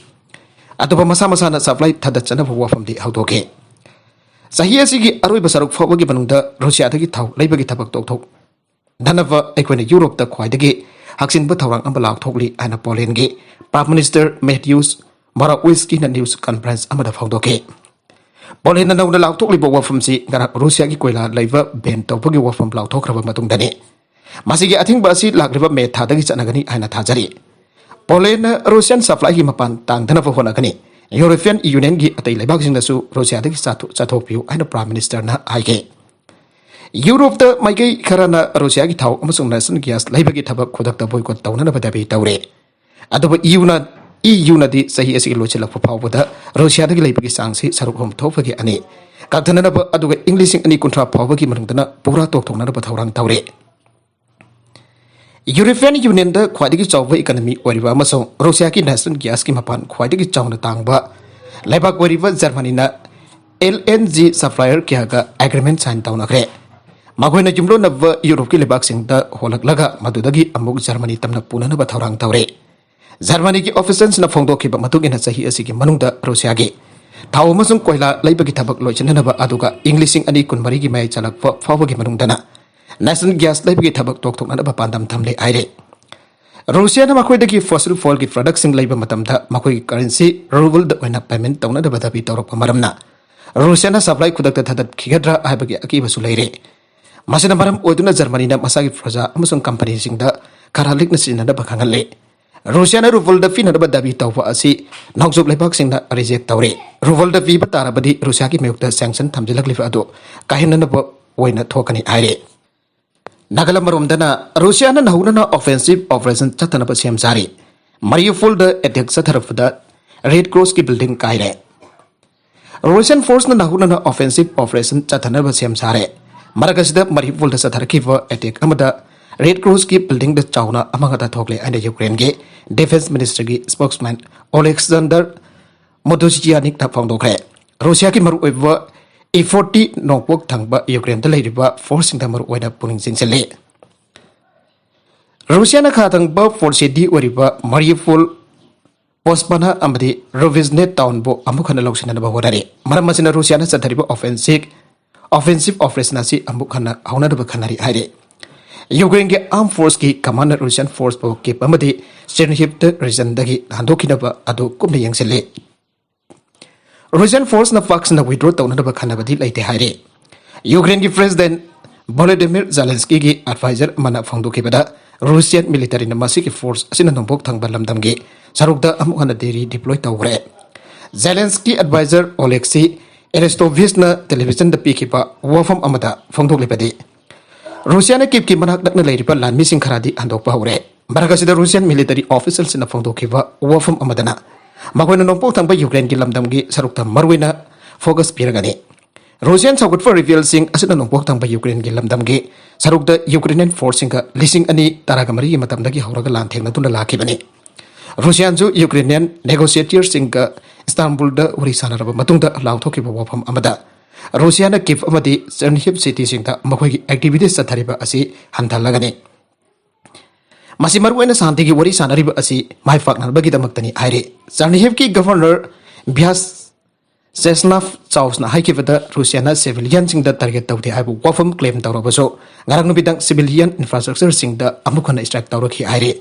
ꯑꯗꯨꯕꯨ ꯃꯁꯥ ꯃꯁꯥꯅ supply ꯊꯥꯗꯠꯆꯅꯕ ꯋꯥꯐꯝꯗꯤ ꯍꯧꯗꯣꯛꯈꯤ꯫ ꯆꯍꯤ ꯑꯁꯤꯒꯤ ꯑꯔꯣꯏꯕ ꯁꯔꯨꯛ ꯐꯥꯎꯕꯒꯤ ꯃꯅꯨꯡꯗ ꯔꯨꯁꯤꯌꯥꯗꯒꯤ ꯊꯥꯎ ꯂꯩꯕꯒꯤ ꯊꯕꯛ ꯇꯣꯛꯊꯣꯛꯅꯅꯕ ꯑꯩꯈꯣꯏꯅ ꯌꯨꯔꯣꯞꯇ ꯈ꯭ꯋꯥꯏꯗꯒꯤ ꯍꯛꯆꯤꯟꯕ ꯊꯧꯔꯥꯡ ꯑꯃ ꯂꯥꯎꯊꯣꯛꯂꯤ ꯍꯥꯏꯅ ꯄꯣꯂꯦꯟꯒꯤ Prime Minister Mateusz Morawieckiꯅ news conference ꯑꯃꯗ ꯐꯣꯡꯗꯣꯛꯈꯤ꯫ ꯄꯣꯂꯦꯟꯅ ꯅꯧꯅ ꯂꯥꯎꯊꯣꯛꯂꯤꯕ ꯋꯥꯐꯝꯁꯤ ꯉꯔꯥꯡ ꯔꯨꯁꯤꯌꯥꯒꯤ ꯀꯣꯏꯂꯥ ꯂꯩꯕ ban ꯇꯧꯕꯒꯤ ꯋꯥꯐꯝ ꯂꯥꯎꯊꯣꯛꯈ꯭ꯔꯕ ꯃꯇꯨꯡꯗꯅꯤ꯫ ꯃꯁꯤꯒꯤ ꯑꯊꯤꯡꯕ ꯑꯁꯤ ꯂꯥꯛꯂꯤꯕ ꯃꯦ ꯊꯥꯗꯒꯤ ꯆꯠꯅꯒꯅꯤ ꯍꯥꯏꯅ ꯊꯥꯖꯔꯤ꯫ ꯄꯣꯂꯦꯟꯅ ꯔꯨꯁꯤꯌꯥꯟ ꯁꯄ꯭ꯂꯥꯏꯒꯤ ꯃꯄꯥꯟ ꯇꯥꯡꯗꯅꯕ ꯍꯣꯠꯅꯒꯅꯤ꯫ ꯌꯨꯔꯣꯄꯤꯌꯟ ꯌꯨꯅꯤꯌꯟꯒꯤ ꯑꯇꯩ ꯂꯩꯕꯥꯛꯁꯤꯡꯗꯁꯨ ꯔꯨꯁꯤꯌꯥꯗꯒꯤ ꯆꯥꯊꯣꯛ-, ꯆꯥꯊꯣꯛꯄꯤꯌꯨ ꯍꯥꯏꯅ ꯄ꯭ꯔꯥꯏꯝ ꯃꯤꯅꯤꯁꯇꯔꯅ ꯍꯥꯏꯈꯤ꯫ ꯌꯨꯔꯣꯞꯇ ꯃꯥꯏꯀꯩ ꯈꯔꯅ ꯔꯨꯁꯤꯌꯥꯒꯤ ꯊꯥꯎ ꯑꯃꯁꯨꯡ ꯅꯦꯆꯔꯦꯜ ꯒ꯭ꯌꯥꯁ ꯂꯩꯕꯒꯤ ꯊꯕꯛ ꯈꯨꯗꯛꯇ ꯕꯣꯏꯀꯣꯠ ꯇꯧꯅꯅꯕ ꯗꯥꯕꯤ ꯇꯧꯔꯦ꯫ ꯑꯗꯨꯕꯨ ꯏꯌꯨꯅ, ꯏꯌꯨꯅꯗꯤ ꯆꯍꯤ ꯑꯁꯤꯒꯤ ꯂꯣꯏꯁꯤꯜꯂꯛꯄ ꯐꯥꯎꯕꯗ ꯔꯨꯁꯤꯌꯥꯗꯒꯤ ꯂꯩꯕꯒꯤ ꯆꯥꯡꯁꯤ ꯁꯔꯨꯛ ꯑꯍꯨꯝ ꯊꯣꯛꯄꯒꯤ ꯑꯅꯤ ꯀꯛꯊꯅꯅꯕ, ꯑꯗꯨꯒ ꯏꯪ ꯂꯤꯁꯤꯡ ꯑꯅꯤ ꯀꯨꯟꯊ꯭ꯔꯥ ꯐꯥꯎꯕꯒꯤ ꯃꯅꯨꯡꯗꯅ ꯄꯨꯔꯥ ꯇꯣꯛꯊꯣꯛꯅꯅꯕ ꯊꯧꯔꯥꯡ ꯇꯧꯔꯦ꯫ ꯌꯨꯔꯣꯄꯤꯌꯟ ꯌꯨꯅꯤꯌꯟꯗ ꯈ꯭ꯋꯥꯏꯗꯒꯤ ꯆꯥꯎꯕ ꯏꯀꯅꯃꯤ ꯑꯣꯏꯔꯤꯕ ꯑꯃꯁꯨꯡ ꯔꯨꯁꯤꯌꯥꯒꯤ ꯅꯦꯆꯔꯦꯜ ꯒ꯭ꯌꯥꯁꯀꯤ ꯃꯄꯥꯟ ꯈ꯭ꯋꯥꯏꯗꯒꯤ ꯆꯥꯎꯅ ꯇꯥꯡꯕ ꯂꯩꯕꯥꯛ ꯑꯣꯏꯔꯤꯕ ꯖꯔꯃꯅꯤꯅ ꯑꯦꯜ ꯑꯦꯟ ꯖꯤ ꯁꯄ꯭ꯂꯥꯏꯌꯔ ꯀꯌꯥꯒ ꯑꯦꯒ꯭ꯔꯤꯃꯦꯟ ꯁꯥꯏꯟ ꯇꯧꯅꯈ꯭ꯔꯦ꯫ ꯃꯈꯣꯏꯅ ꯌꯨꯝꯂꯣꯟꯅꯕ ꯌꯨꯔꯣꯞꯀꯤ ꯂꯩꯕꯥꯛꯁꯤꯡꯗ ꯍꯣꯜꯂꯛꯂꯒ ꯃꯗꯨꯗꯒꯤ ꯑꯃꯨꯛ ꯖꯔꯃꯅꯤ ꯇꯝꯅ ꯄꯨꯅꯅꯕ ꯊꯧꯔꯥꯡ ꯇꯧꯔꯦ꯫ ꯖꯔꯃꯅꯤꯒꯤ ꯑꯣꯐꯤꯁꯤꯌꯦꯜꯁꯤꯡꯅ ꯐꯣꯡꯗꯣꯛꯈꯤꯕ ꯃꯇꯨꯡ ꯏꯟꯅ ꯆꯍꯤ ꯑꯁꯤꯒꯤ ꯃꯅꯨꯡꯗ ꯔꯨꯁꯤꯌꯥꯒꯤ ꯊꯥꯎ ꯑꯃꯁꯨꯡ ꯀꯣꯏꯂꯥ ꯂꯩꯕꯒꯤ ꯊꯕꯛ ꯂꯣꯏꯁꯤꯟꯅꯅꯕ, ꯑꯗꯨꯒ ꯏꯪ ꯂꯤꯁꯤꯡ ꯑꯅꯤ ꯀꯨꯟꯃꯔꯤꯒꯤ ꯃꯌꯥꯏ ꯆꯜꯂꯛꯄ ꯐꯥꯎꯕꯒꯤ ꯃꯅꯨꯡꯗꯅ ꯅꯦꯆꯔꯦꯜ ꯒ꯭ꯌꯥꯁ ꯂꯩꯕꯒꯤ ꯊꯕꯛ ꯇꯣꯛꯊꯣꯛꯅꯅꯕ ꯄꯥꯟꯗꯝ ꯊꯝꯂꯦ ꯍꯥꯏꯔꯦ꯫ ꯔꯨꯁꯤꯌꯥꯅ ꯃꯈꯣꯏꯗꯒꯤ ꯐꯣꯁꯤꯜ ꯐ꯭ꯌꯨꯑꯦꯜꯒꯤ ꯄ꯭ꯔꯗꯛꯁꯤꯡ ꯂꯩꯕ ꯃꯇꯝꯗ ꯃꯈꯣꯏꯒꯤ ꯀꯔꯦꯟꯁꯤ ꯔꯨꯕꯜꯗ ꯑꯣꯏꯅ ꯄꯦꯃꯦꯟ ꯇꯧꯅꯗꯕ ꯗꯥꯕꯤ ꯇꯧꯔꯛꯄ ꯃꯔꯝꯅ ꯔꯨꯁꯤꯌꯥꯅ ꯁꯄ꯭ꯂꯥꯏ ꯈꯨꯗꯛꯇ ꯊꯥꯗꯠꯈꯤꯒꯗ꯭ꯔꯥ ꯍꯥꯏꯕꯒꯤ ꯑꯀꯤꯕꯁꯨ ꯂꯩꯔꯦ꯫ ꯃꯁꯤꯅ ꯃꯔꯝ ꯑꯣꯏꯗꯨꯅ ꯖꯔꯃꯅꯤꯅ ꯃꯁꯥꯒꯤ ꯄ꯭ꯔꯖꯥ ꯑꯃꯁꯨꯡ ꯀꯝꯄꯅꯤꯁꯤꯡꯗ ꯈꯔ ꯂꯤꯛꯅ ꯁꯤꯖꯤꯟꯅꯅꯕ ꯈꯪꯍꯜꯂꯦ꯫ ꯔꯨꯁꯤꯌꯥꯅ ꯔꯨꯕꯜꯗ ꯄꯤꯅꯅꯕ ꯗꯥꯕꯤ ꯇꯧꯕ ꯑꯁꯤ ꯅꯣꯡꯆꯨꯞ ꯂꯩꯕꯥꯛꯁꯤꯡꯅ ꯔꯤꯖꯦꯛ ꯇꯧꯔꯦ꯫ ꯔꯨꯕꯜꯗ ꯄꯤꯕ ꯇꯥꯔꯕꯗꯤ ꯔꯨꯁꯤꯌꯥꯒꯤ ꯃꯥꯌꯣꯛꯇ ꯁꯦꯡꯁꯟ ꯊꯝꯖꯤꯜꯂꯛꯂꯤꯕ ꯑꯗꯨ ꯀꯥꯏꯍꯟꯅꯅꯕ ꯑꯣꯏꯅ ꯊꯣꯛꯀꯅꯤ ꯍꯥꯏꯔꯦ꯫ ꯅꯥꯒꯥꯂꯦꯟ ꯃꯔꯣꯝꯗꯅ ꯔꯨꯁꯤꯌꯥꯅ ꯅꯧꯍꯧꯅꯅ ꯑꯣꯐꯦꯟꯁꯤꯚ ꯑꯣꯄꯔꯦꯁꯟ ꯆꯠꯊꯅꯕ ꯁꯦꯝ ꯁꯥꯔꯤ꯫ ꯃꯔꯤꯌꯨꯄꯨꯜꯗ ꯑꯦꯇꯦꯛ ꯆꯠꯊꯔꯛꯄꯗ ꯔꯦꯗ ꯀ꯭ꯔꯣꯁꯀꯤ ꯕꯤꯜꯗꯤꯡ ꯀꯥꯏꯔꯦ꯫ ꯔꯨꯁꯤꯌꯟ ꯐꯣꯔꯁꯅ ꯅꯧꯍꯧꯅꯅ ꯑꯣꯐꯦꯟꯁꯤꯚ ꯑꯣꯄꯔꯦꯁꯟ ꯆꯠꯊꯅꯕ ꯁꯦꯝ ꯁꯥꯔꯦ꯫ ꯃꯔꯛ ꯑꯁꯤꯗ ꯃꯔꯤꯌꯨꯄꯨꯜꯗ ꯆꯠꯊꯔꯛꯈꯤꯕ ꯑꯦꯇꯦꯛ ꯑꯃꯗ ꯔꯦꯗ ꯀ꯭ꯔꯣꯁꯀꯤ ꯕꯤꯜꯗꯤꯡꯗ ꯆꯥꯎꯅ ꯑꯃꯥꯡ ꯑꯇꯥ ꯊꯣꯛꯂꯦ ꯍꯥꯏꯅ ꯌꯨꯀ꯭ꯔꯦꯟꯒꯤ ꯗꯤꯐꯦꯟꯁ ꯃꯤꯅꯤꯁꯇ꯭ꯔꯤꯒꯤ ꯁ꯭ꯄꯣꯛꯁꯃꯦꯟ ꯑꯣꯂꯦꯛꯁꯥꯟꯗꯔ ꯃꯣꯗꯣꯁꯤꯌꯥꯅꯤꯛꯅ ꯐꯣꯡꯗꯣꯛꯈ꯭ꯔꯦ꯫ ꯔꯨꯁꯤꯌꯥꯒꯤ ꯃꯔꯨꯑꯣꯏꯕ ꯏ ꯐꯣꯔꯇꯤ ꯅꯣꯡꯄꯣꯛ ꯊꯪꯕ ꯌꯨꯀ꯭ꯔꯦꯟꯗ ꯂꯩꯔꯤꯕ ꯐꯣꯔꯁꯁꯤꯡꯗ ꯃꯔꯨꯑꯣꯏꯅ ꯄꯨꯛꯅꯤꯡ ꯆꯤꯡꯁꯤꯜꯂꯤ꯫ ꯔꯨꯁꯤꯌꯥꯅ ꯈꯥ ꯊꯪꯕ ꯐꯣꯔꯠ ꯁꯤꯇꯤ ꯑꯣꯏꯔꯤꯕ ꯃꯔꯤꯌꯨꯄꯨꯜ, ꯄꯣꯁꯄꯥꯅꯥ ꯑꯃꯗꯤ ꯔꯣꯕꯤꯖꯅꯦ ꯇꯥꯎꯟꯕꯨ ꯑꯃꯨꯛ ꯍꯟꯅ ꯂꯧꯁꯤꯟꯅꯅꯕ ꯍꯣꯠꯅꯔꯤ꯫ ꯃꯔꯝ ꯑꯁꯤꯅ ꯔꯨꯁꯤꯌꯥꯅ ꯆꯠꯊꯔꯤꯕ ꯑꯣꯐꯦꯟꯁꯤꯚ, ꯑꯣꯐꯦꯟꯁꯤꯚ ꯑꯣꯄꯔꯦꯁꯟ ꯑꯁꯤ ꯑꯃꯨꯛ ꯍꯟꯅ ꯍꯧꯅꯅꯕ ꯈꯟꯅꯔꯤ ꯍꯥꯏꯔꯤ꯫ ꯌꯨꯀ꯭ꯔꯦꯟꯒꯤ ꯑꯥꯔꯝ ꯐꯣꯔꯁꯀꯤ ꯀꯃꯥꯟꯗꯔ ꯔꯨꯁꯤꯌꯟ ꯐꯣꯔꯁꯄꯨ ꯀꯤꯞ ꯑꯃꯗꯤ ꯆꯦꯔꯅꯤꯍꯤꯚ ꯔꯤꯖꯟꯗꯒꯤ ꯍꯟꯗꯣꯛꯈꯤꯅꯕ ꯑꯗꯨ ꯀꯨꯞꯅ ꯌꯦꯡꯁꯤꯜꯂꯤ꯫ ꯔꯨꯁꯤꯌꯟ ꯐꯣꯔꯁꯅ ꯄꯥꯛ ꯁꯟꯅ ꯋꯤꯗ꯭ꯔꯣ ꯇꯧꯅꯅꯕ ꯈꯟꯅꯕꯗꯤ ꯂꯩꯇꯦ ꯍꯥꯏꯔꯤ꯫ ꯌꯨꯀ꯭ꯔꯦꯟꯒꯤ ꯄ꯭ꯔꯦꯁꯤꯗꯦꯟ ꯚꯣꯂꯣꯗꯤꯃꯤꯔ ꯖꯦꯂꯦꯟꯁꯀꯤꯒꯤ ꯑꯦꯗꯚꯥꯏꯖꯔ ꯑꯃꯅ ꯐꯣꯡꯗꯣꯛꯈꯤꯕꯗ, ꯔꯨꯁꯤꯌꯥꯟ ꯃꯤꯂꯤꯇꯔꯤꯅ ꯃꯁꯤꯒꯤ ꯐꯣꯔꯁ ꯑꯁꯤꯅ ꯅꯣꯡꯄꯣꯛ ꯊꯪꯕ ꯂꯝꯗꯝꯒꯤ ꯁꯔꯨꯛꯇ ꯑꯃꯨꯛ ꯍꯟꯅ ꯗꯦꯔꯤ ꯗꯤꯄ꯭ꯂꯣꯏ ꯇꯧꯈ꯭ꯔꯦ꯫ ꯖꯦꯂꯦꯟꯁꯀꯤ ꯑꯦꯗꯚꯥꯏꯖꯔ ꯑꯣꯂꯦꯛꯁꯤ ꯑꯦꯔꯦꯁꯇꯣꯚꯤꯁꯅ ꯇꯦꯂꯤꯚꯤꯖꯟꯗ ꯄꯤꯈꯤꯕ ꯋꯥꯐꯝ ꯑꯃꯗ ꯐꯣꯡꯗꯣꯛꯂꯤꯕꯗꯤ, ꯔꯨꯁꯤꯌꯥꯅ ꯀꯤꯞꯀꯤ ꯃꯅꯥꯛ ꯅꯛꯅ ꯂꯩꯔꯤꯕ ꯂꯥꯟꯃꯤꯁꯤꯡ ꯈꯔꯗꯤ ꯍꯟꯗꯣꯛꯄ ꯍꯧꯔꯦ꯫ ꯃꯔꯛ ꯑꯁꯤꯗ ꯔꯨꯁꯤꯌꯥꯟ ꯃꯤꯂꯤꯇꯔꯤ ꯑꯣꯐꯤꯁꯤꯌꯦꯜꯁꯤꯡꯅ ꯐꯣꯡꯗꯣꯛꯈꯤꯕ ꯋꯥꯐꯝ ꯑꯃꯗꯅ, ꯃꯈꯣꯏꯅ ꯅꯣꯡꯄꯣꯛ ꯊꯪꯕ ꯌꯨꯀ꯭ꯔꯦꯟꯒꯤ ꯂꯝꯗꯝꯒꯤ ꯁꯔꯨꯛꯇ ꯃꯔꯨꯑꯣꯏꯅ ꯐꯣꯀꯁ ꯄꯤꯔꯒꯅꯤ꯫ ꯔꯨꯁꯤꯌꯥꯟ ꯁꯧꯒꯠꯄ ꯔꯤꯕꯦꯜꯁꯤꯡ ꯑꯁꯤꯅ ꯅꯣꯡꯄꯣꯛ ꯊꯪꯕ ꯌꯨꯀ꯭ꯔꯦꯟꯒꯤ ꯂꯝꯗꯝꯒꯤ ꯁꯔꯨꯛꯇ ꯌꯨꯀ꯭ꯔꯦꯅꯤꯌꯟ ꯐꯣꯔꯁꯁꯤꯡꯒ ꯂꯤꯁꯤꯡ ꯑꯅꯤ ꯇꯔꯥꯒ ꯃꯔꯤꯒꯤ ꯃꯇꯝꯗꯒꯤ ꯍꯧꯔꯒ ꯂꯥꯟ ꯊꯦꯡꯅꯗꯨꯅ ꯂꯥꯛꯈꯤꯕꯅꯤ꯫ ꯔꯨꯁꯤꯌꯥꯟꯁꯨ ꯌꯨꯀ꯭ꯔꯦꯅꯤꯌꯟ ꯅꯦꯒꯣꯁꯤꯌꯦꯇꯔꯁꯤꯡꯒ ꯏꯁꯇꯥꯟꯕꯨꯜꯗ ꯋꯥꯔꯤ ꯁꯥꯟꯅꯔꯕ ꯃꯇꯨꯡꯗ ꯂꯥꯎꯊꯣꯛꯈꯤꯕ ꯋꯥꯐꯝ ꯑꯃꯗ, ꯔꯨꯁꯤꯌꯥꯅ ꯀꯤꯞ ꯑꯃꯗꯤ ꯆꯦꯔꯅꯤꯍꯤꯞ ꯁꯤꯇꯤꯁꯤꯡꯗ ꯃꯈꯣꯏꯒꯤ ꯑꯦꯛꯇꯤꯚꯤꯇꯤꯁ ꯆꯠꯊꯔꯤꯕ ꯑꯁꯤ ꯍꯟꯊꯍꯜꯂꯒꯅꯤ꯫ ꯃꯁꯤ ꯃꯔꯨꯑꯣꯏꯅ ꯁꯥꯟꯇꯤꯒꯤ ꯋꯥꯔꯤ ꯁꯥꯟꯅꯔꯤꯕ ꯑꯁꯤ ꯃꯥꯏ ꯄꯥꯛꯅꯕꯒꯤꯗꯃꯛꯇꯅꯤ ꯍꯥꯏꯔꯤ꯫ ꯆꯦꯔꯅꯤꯍꯤꯞꯀꯤ ꯒꯚꯔꯅꯔ ꯚ꯭ꯌꯥꯁ ꯆꯦꯁꯅꯥꯐ ꯆꯥꯎꯁꯅ ꯍꯥꯏꯈꯤꯕꯗ, ꯔꯨꯁꯤꯌꯥꯅ ꯁꯤꯚꯤꯂꯤꯌꯟꯁꯤꯡꯗ ꯇꯥꯔꯒꯦꯠ ꯇꯧꯗꯦ ꯍꯥꯏꯕ ꯋꯥꯐꯝ ꯀ꯭ꯂꯦꯝ ꯇꯧꯔꯕꯁꯨ, ꯉꯔꯥꯡ ꯅꯨꯃꯤꯗꯥꯡ ꯁꯤꯚꯤꯂꯤꯌꯟ ꯏꯟꯐ꯭ꯔꯥꯁ꯭ꯇ꯭ꯔꯛꯆꯔꯁꯤꯡꯗ ꯑꯃꯨꯛ ꯍꯟꯅ ꯁ꯭ꯇ꯭ꯔꯥꯏꯛ ꯇꯧꯔꯛꯈꯤ ꯍꯥꯏꯔꯤ꯫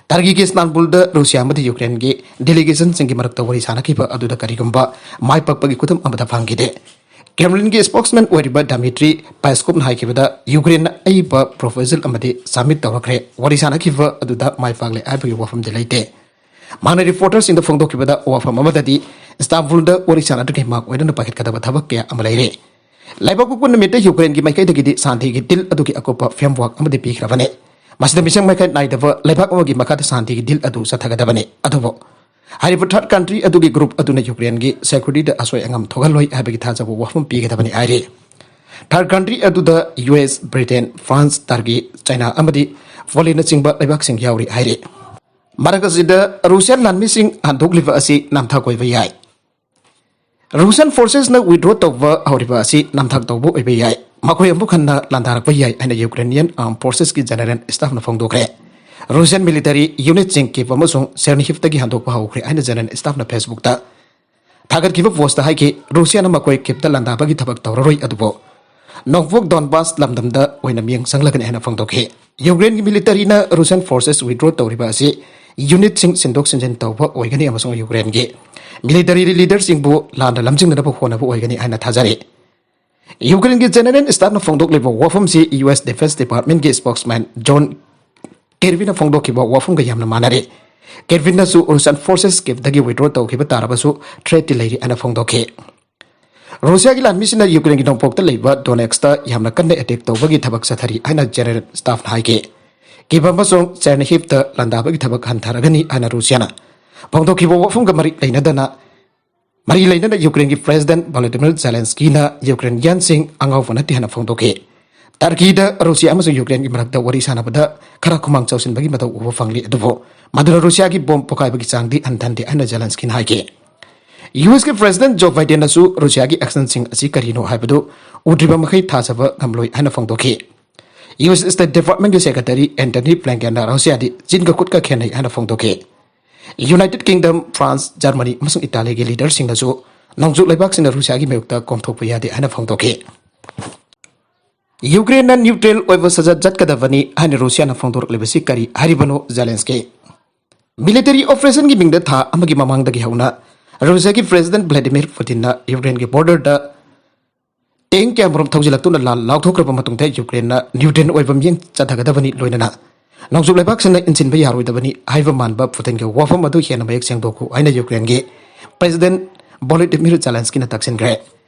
ꯇꯔꯀꯤꯒꯤ ꯏꯁꯇꯥꯟꯕꯨꯜꯗ ꯔꯨꯁꯤꯌꯥ ꯑꯃꯗꯤ ꯌꯨꯀ꯭ꯔꯦꯟꯒꯤ ꯗꯦꯂꯤꯒꯦꯁꯟꯁꯤꯡꯒꯤ ꯃꯔꯛꯇ ꯋꯥꯔꯤ ꯁꯥꯟꯅꯈꯤꯕ ꯑꯗꯨꯗ ꯀꯔꯤꯒꯨꯝꯕ ꯃꯥꯏ ꯄꯥꯛꯄꯒꯤ ꯈꯨꯗꯝ ꯑꯃꯠꯇ ꯐꯪꯈꯤꯗꯦ꯫ ꯀ꯭ꯔꯦꯝꯂꯤꯟꯒꯤ ꯁ꯭ꯄꯣꯛꯁꯃꯦꯟ ꯑꯣꯏꯔꯤꯕ ꯗꯥꯃꯤꯇ꯭ꯔꯤ ꯄꯥꯏꯁꯀꯣꯞꯅ ꯍꯥꯏꯈꯤꯕꯗ, ꯌꯨꯀ꯭ꯔꯦꯟꯅ ꯑꯏꯕ ꯄ꯭ꯔꯣꯄꯣꯖꯦꯜ ꯑꯃꯗꯤ ꯁꯕꯃꯤꯠ ꯇꯧꯔꯛꯈ꯭ꯔꯦ꯫ ꯋꯥꯔꯤ ꯁꯥꯟꯅꯈꯤꯕ ꯑꯗꯨꯗ ꯃꯥꯏ ꯄꯥꯛꯂꯦ ꯍꯥꯏꯕꯒꯤ ꯋꯥꯐꯝꯗꯤ ꯂꯩꯇꯦ꯫ ꯃꯍꯥꯛꯅ ꯔꯤꯄꯣꯔꯇꯔꯁꯤꯡꯗ ꯐꯣꯡꯗꯣꯛꯈꯤꯕꯗ, ꯋꯥꯐꯝ ꯑꯃꯗꯗꯤ ꯏꯁꯇꯥꯟꯕꯨꯜꯗ ꯋꯥꯔꯤ ꯁꯥꯟꯅꯗ꯭ꯔꯤꯉꯩ ꯃꯥꯡ ꯑꯣꯏꯅꯅ ꯄꯥꯏꯈꯠꯀꯗꯕ ꯊꯕꯛ ꯀꯌꯥ ꯑꯃ ꯂꯩꯔꯤ꯫ ꯂꯩꯕꯥꯛ ꯄꯣꯛꯄ ꯅꯨꯃꯤꯠꯇ ꯌꯨꯀ꯭ꯔꯦꯟꯒꯤ ꯃꯥꯏꯀꯩꯗꯒꯤꯗꯤ ꯁꯥꯟꯇꯤꯒꯤ ꯗꯤꯜ ꯑꯗꯨꯒꯤ ꯑꯀꯨꯞꯄ ꯐ꯭ꯔꯦꯝꯋꯥꯔꯛ ꯑꯃꯗꯤ ꯄꯤꯈ꯭ꯔꯕꯅꯤ꯫ ꯃꯁꯤꯗ ꯃꯤꯆꯪ ꯃꯤꯈꯥꯏ ꯅꯥꯏꯗꯕ ꯂꯩꯕꯥꯛ ꯑꯃꯒꯤ ꯃꯈꯥꯗ ꯁꯥꯟꯇꯤꯒꯤ ꯗꯤꯜ ꯑꯗꯨ ꯆꯠꯊꯒꯗꯕꯅꯤ꯫ ꯑꯗꯨꯕꯨ ꯍꯥꯏꯔꯤꯕ ꯊꯥꯔꯗ ꯀꯟꯇ꯭ꯔꯤ ꯑꯗꯨꯒꯤ ꯒ꯭ꯔꯨꯞ ꯑꯗꯨꯅ ꯌꯨꯀ꯭ꯔꯦꯟꯒꯤ ꯁꯦꯀ꯭ꯌꯨꯔꯤꯇꯤꯗ ꯑꯁꯣꯏ ꯑꯉꯥꯝ ꯊꯣꯛꯍꯜꯂꯣꯏ ꯍꯥꯏꯕꯒꯤ ꯊꯥꯖꯕ ꯋꯥꯐꯝ ꯄꯤꯒꯗꯕꯅꯤ ꯍꯥꯏꯔꯤ꯫ ꯊꯥꯔꯗ ꯀꯟꯇ꯭ꯔꯤ ꯑꯗꯨꯗ U S, Britain, France, Turkey, China ꯑꯃꯗꯤ ꯄꯣꯂꯦꯟꯅꯆꯤꯡꯕ ꯂꯩꯕꯥꯛꯁꯤꯡ ꯌꯥꯎꯔꯤ ꯍꯥꯏꯔꯤ꯫ ꯃꯔꯛ ꯑꯁꯤꯗ ꯔꯨꯁꯤꯌꯥꯟ ꯂꯥꯟꯃꯤꯁꯤꯡ ꯍꯟꯗꯣꯛꯂꯤꯕ ꯑꯁꯤ ꯅꯝꯊꯥꯛ ꯑꯣꯏꯕ ꯌꯥꯏ꯫ ꯔꯨꯁꯤꯌꯥꯟ ꯐꯣꯔꯁꯦꯁꯅ ꯋꯤꯗ꯭ꯔꯣ ꯇꯧꯕ ꯍꯧꯔꯤꯕ ꯑꯁꯤ ꯅꯝꯊꯥꯛ ꯇꯧꯕ ꯑꯣꯏꯕ ꯌꯥꯏ꯫ ꯃꯈꯣꯏ ꯑꯃꯨꯛ ꯍꯟꯅ ꯂꯥꯟꯗꯥꯔꯛꯄ ꯌꯥꯏ ꯍꯥꯏꯅ ꯌꯨꯀ꯭ꯔꯦꯅꯤꯌꯟ ꯑꯥꯔꯝ ꯐꯣꯔꯁꯦꯁꯀꯤ ꯖꯦꯅꯔꯦꯜ ꯁ꯭ꯇꯥꯐꯅ ꯐꯣꯡꯗꯣꯛꯈ꯭ꯔꯦ꯫ ꯔꯨꯁꯤꯌꯟ ꯃꯤꯂꯤꯇꯔꯤ ꯌꯨꯅꯤꯠꯁꯤꯡ ꯀꯤꯞ ꯑꯃꯁꯨꯡ ꯆꯦꯔꯅꯤꯍꯤꯞꯇꯒꯤ ꯍꯟꯗꯣꯛꯄ ꯍꯧꯈ꯭ꯔꯦ ꯍꯥꯏꯅ ꯖꯦꯅꯔꯦꯜ ꯁ꯭ꯇꯥꯐꯅ ꯐꯦꯁꯕꯨꯛꯇ ꯊꯥꯒꯠꯈꯤꯕ ꯄꯣꯁꯇ ꯍꯥꯏꯈꯤ, ꯔꯨꯁꯤꯌꯥꯅ ꯃꯈꯣꯏ ꯀꯤꯞꯇ ꯂꯥꯟꯗꯥꯕꯒꯤ ꯊꯕꯛ ꯇꯧꯔꯔꯣꯏ, ꯑꯗꯨꯕꯨ ꯅꯣꯡꯄꯣꯛ ꯗꯣꯟꯕꯥꯁ ꯂꯝꯗꯝꯗ ꯑꯣꯏꯅ ꯃꯤꯠꯌꯦꯡ ꯆꯪꯂꯒꯅꯤ ꯍꯥꯏꯅ ꯐꯣꯡꯗꯣꯛꯈꯤ꯫ ꯌꯨꯀ꯭ꯔꯦꯟꯒꯤ ꯃꯤꯂꯤꯇꯔꯤꯅ ꯔꯨꯁꯤꯌꯟ ꯐꯣꯔꯁꯦꯁ ꯋꯤꯗ꯭ꯔꯣ ꯇꯧꯔꯤꯕ ꯑꯁꯤ ꯌꯨꯅꯤꯠꯁꯤꯡ ꯁꯤꯟꯗꯣꯛ ꯁꯤꯟꯖꯤꯟ ꯇꯧꯕ ꯑꯣꯏꯒꯅꯤ ꯑꯃꯁꯨꯡ ꯌꯨꯀ꯭ꯔꯦꯟꯒꯤ ꯃꯤꯂꯤꯇꯔꯤ ꯂꯤꯗꯔꯁꯤꯡꯕꯨ ꯂꯥꯟꯗ ꯂꯝꯖꯤꯡꯅꯅꯕ ꯍꯣꯠꯅꯕ ꯑꯣꯏꯒꯅꯤ ꯍꯥꯏꯅ ꯊꯥꯖꯔꯤ꯫ ꯌꯨꯀ꯭ꯔꯦꯟꯒꯤ ꯖꯦꯅꯔꯦꯜ ꯁ꯭ꯇꯥꯐꯅ ꯐꯣꯡꯗꯣꯛꯂꯤꯕ ꯋꯥꯐꯝꯁꯤ ꯌꯨ ꯑꯦꯁ ꯗꯤꯐꯦꯟꯁ ꯗꯤꯄꯥꯔꯠꯃꯦꯟꯒꯤ ꯁ꯭ꯄꯣꯛꯁꯃꯦꯟ ꯖꯣꯟ ꯀꯦꯔꯕꯤꯅ ꯐꯣꯡꯗꯣꯛꯈꯤꯕ ꯋꯥꯐꯝꯒ ꯌꯥꯝꯅ ꯃꯥꯟꯅꯔꯦ꯫ ꯀꯦꯔꯕꯤꯟꯅꯁꯨ ꯔꯨꯁꯤꯌꯥꯟ ꯐꯣꯔꯁꯦꯁ ꯀꯤꯞꯇꯒꯤ ꯋꯤꯗ꯭ꯔꯣ ꯇꯧꯈꯤꯕ ꯇꯥꯔꯕꯁꯨ ꯊ꯭ꯔꯦꯠꯇꯤ ꯂꯩꯔꯤ ꯍꯥꯏꯅ ꯐꯣꯡꯗꯣꯛꯈꯤ꯫ ꯔꯨꯁꯤꯌꯥꯒꯤ ꯂꯥꯟꯃꯤꯁꯤꯡꯅ ꯌꯨꯀ꯭ꯔꯦꯟꯒꯤ ꯅꯣꯡꯄꯣꯛꯇ ꯂꯩꯕ ꯗꯣꯅꯦꯠꯁꯇ ꯌꯥꯝꯅ ꯀꯟꯅ ꯑꯦꯇꯦꯛ ꯇꯧꯕꯒꯤ ꯊꯕꯛ ꯆꯠꯊꯔꯤ ꯍꯥꯏꯅ ꯖꯦꯅꯔꯦꯜ ꯁ꯭ꯇꯥꯐꯅ ꯍꯥꯏꯈꯤ꯫ ꯀꯤꯕ ꯑꯃꯁꯨꯡ ꯆꯦꯔꯅꯤꯍꯤꯞꯇ ꯂꯥꯟꯗꯥꯕꯒꯤ ꯊꯕꯛ ꯍꯟꯊꯔꯒꯅꯤ ꯍꯥꯏꯅ ꯔꯨꯁꯤꯌꯥꯅ ꯐꯣꯡꯗꯣꯛꯈꯤꯕ ꯋꯥꯐꯝꯒ ꯃꯔꯤ ꯂꯩꯅꯗꯅ ꯃꯔꯤ ꯂꯩꯅꯅ ꯌꯨꯀ꯭ꯔꯦꯟꯒꯤ ꯄ꯭ꯔꯦꯁꯤꯗꯦꯟꯠ ꯚꯣꯂꯣꯗꯤꯃꯤꯔ ꯖꯦꯂꯦꯟꯁꯀꯤꯅ ꯌꯨꯀ꯭ꯔꯦꯟꯒꯤꯌꯟꯁꯤꯡ ꯑꯉꯥꯎꯕ ꯅꯠꯇꯦ ꯍꯥꯏꯅ ꯐꯣꯡꯗꯣꯛꯈꯤ꯫ ꯇꯔꯀꯤꯗ ꯔꯨꯁꯤꯌꯥ ꯑꯃꯁꯨꯡ ꯌꯨꯀ꯭ꯔꯦꯟꯒꯤ ꯃꯔꯛꯇ ꯋꯥꯔꯤ ꯁꯥꯟꯅꯕꯗ ꯈꯔ ꯈꯨꯃꯥꯡ ꯆꯥꯎꯁꯤꯟꯕꯒꯤ ꯃꯇꯧ ꯎꯕ ꯐꯪꯂꯤ, ꯑꯗꯨꯕꯨ ꯃꯗꯨꯅ ꯔꯨꯁꯤꯌꯥꯒꯤ ꯕꯣꯝ ꯄꯣꯈꯥꯏꯕꯒꯤ ꯆꯥꯡꯗꯤ ꯍꯟꯊꯍꯟꯗꯦ ꯍꯥꯏꯅ ꯖꯦꯂꯦꯟꯁꯀꯤꯅ ꯍꯥꯏꯈꯤ꯫ ꯌꯨ ꯑꯦꯁꯀꯤ ꯄ꯭ꯔꯦꯁꯤꯗꯦꯟꯠ ꯖꯣ ꯕꯥꯏꯗꯦꯟꯅꯁꯨ ꯔꯨꯁꯤꯌꯥꯒꯤ ꯑꯦꯛꯁꯟꯁꯤꯡ ꯑꯁꯤ ꯀꯔꯤꯅꯣ ꯍꯥꯏꯕꯗꯨ ꯎꯗ꯭ꯔꯤꯕ ꯃꯈꯩ ꯊꯥꯖꯕ ꯉꯝꯂꯣꯏ ꯍꯥꯏꯅ ꯐꯣꯡꯗꯣꯛꯈꯤ꯫ ꯌꯨ ꯑꯦꯁ ꯁ꯭ꯇꯦꯠ ꯗꯤꯄꯥꯔꯠꯃꯦꯟꯠꯀꯤ ꯁꯦꯀ꯭ꯔꯦꯇꯔꯤ ꯑꯦꯟꯇꯅꯤ ꯕ꯭ꯂꯤꯡꯀꯦꯟꯅ ꯔꯨꯁꯤꯌꯥꯗꯤ ꯆꯤꯟꯒ ꯈꯨꯠꯀ ꯈꯦꯠꯅꯩ ꯍꯥꯏꯅ ꯐꯣꯡꯗꯣꯛꯈꯤ꯫ ꯌꯨꯅꯥꯏꯇꯦꯗ ꯀꯤꯡꯗꯝ, ꯐ꯭ꯔꯥꯟꯁ, ꯖꯔꯃꯅꯤ ꯑꯃꯁꯨꯡ ꯏꯇꯥꯂꯤꯒꯤ ꯂꯤꯗꯔꯁꯤꯡꯅꯁꯨ ꯅꯣꯡꯆꯨꯞ ꯂꯩꯕꯥꯛꯁꯤꯡꯅ ꯔꯨꯁꯤꯌꯥꯒꯤ ꯃꯥꯌꯣꯛꯇ ꯀꯣꯝꯊꯣꯛꯄ ꯌꯥꯗꯦ ꯍꯥꯏꯅ ꯐꯣꯡꯗꯣꯛꯈꯤ꯫ ꯌꯨꯀ꯭ꯔꯦꯟꯅ ꯅ꯭ꯌꯨꯇ꯭ꯔꯦꯜ ꯑꯣꯏꯕ ꯁꯖꯠ ꯆꯠꯀꯗꯕꯅꯤ ꯍꯥꯏꯅ ꯔꯨꯁꯤꯌꯥꯅ ꯐꯣꯡꯗꯣꯔꯛꯂꯤꯕꯁꯤ ꯀꯔꯤ ꯍꯥꯏꯔꯤꯕꯅꯣ? ꯖꯦꯂꯦꯟꯁꯀꯤ ꯃꯤꯂꯤꯇꯔꯤ ꯑꯣꯄꯔꯦꯁꯟꯒꯤ ꯃꯤꯡꯗ ꯊꯥ ꯑꯃꯒꯤ ꯃꯃꯥꯡꯗꯒꯤ ꯍꯧꯅ ꯔꯨꯁꯤꯌꯥꯒꯤ ꯄ꯭ꯔꯦꯁꯤꯗꯦꯟꯠ ꯚ꯭ꯂꯥꯗꯤꯃꯤꯔ ꯄꯨꯇꯤꯟꯅ ꯌꯨꯀ꯭ꯔꯦꯟꯒꯤ ꯕꯣꯔꯗꯔꯗ ꯇꯦꯡ ꯀꯌꯥꯃꯔꯨꯝ ꯊꯧꯖꯤꯜꯂꯛꯇꯨꯅ ꯂꯥꯟ ꯂꯥꯎꯊꯣꯛꯈ꯭ꯔꯕ ꯃꯇꯨꯡꯗ ꯌꯨꯀ꯭ꯔꯦꯟꯅ ꯅ꯭ꯌꯨꯇ꯭ꯔꯦꯜ ꯑꯣꯏꯕ ꯃꯤꯠꯌꯦꯡ ꯆꯠꯊꯒꯗꯕꯅꯤ, ꯂꯣꯏꯅꯅ ꯅꯣꯡꯆꯨꯞ ꯂꯩꯕꯥꯛꯁꯤꯡꯅ ꯏꯟꯁꯤꯟꯕ ꯌꯥꯔꯣꯏꯗꯕꯅꯤ ꯍꯥꯏꯕ ꯃꯥꯟꯕ ꯄꯨꯇꯤꯟꯒꯤ ꯋꯥꯐꯝ ꯑꯗꯨ ꯍꯦꯟꯅ ꯃꯌꯦꯛ ꯁꯦꯡꯗꯣꯛꯎ ꯍꯥꯏꯅ ꯌꯨꯀ꯭ꯔꯦꯟꯒꯤ ꯄ꯭ꯔꯦꯁꯤꯗꯦꯟꯠ ꯚꯣꯂꯣꯗꯤꯃꯤꯔ ꯖꯦꯂꯦꯟꯁꯀꯤꯅ ꯇꯛꯁꯤꯟꯈ꯭ꯔꯦ꯫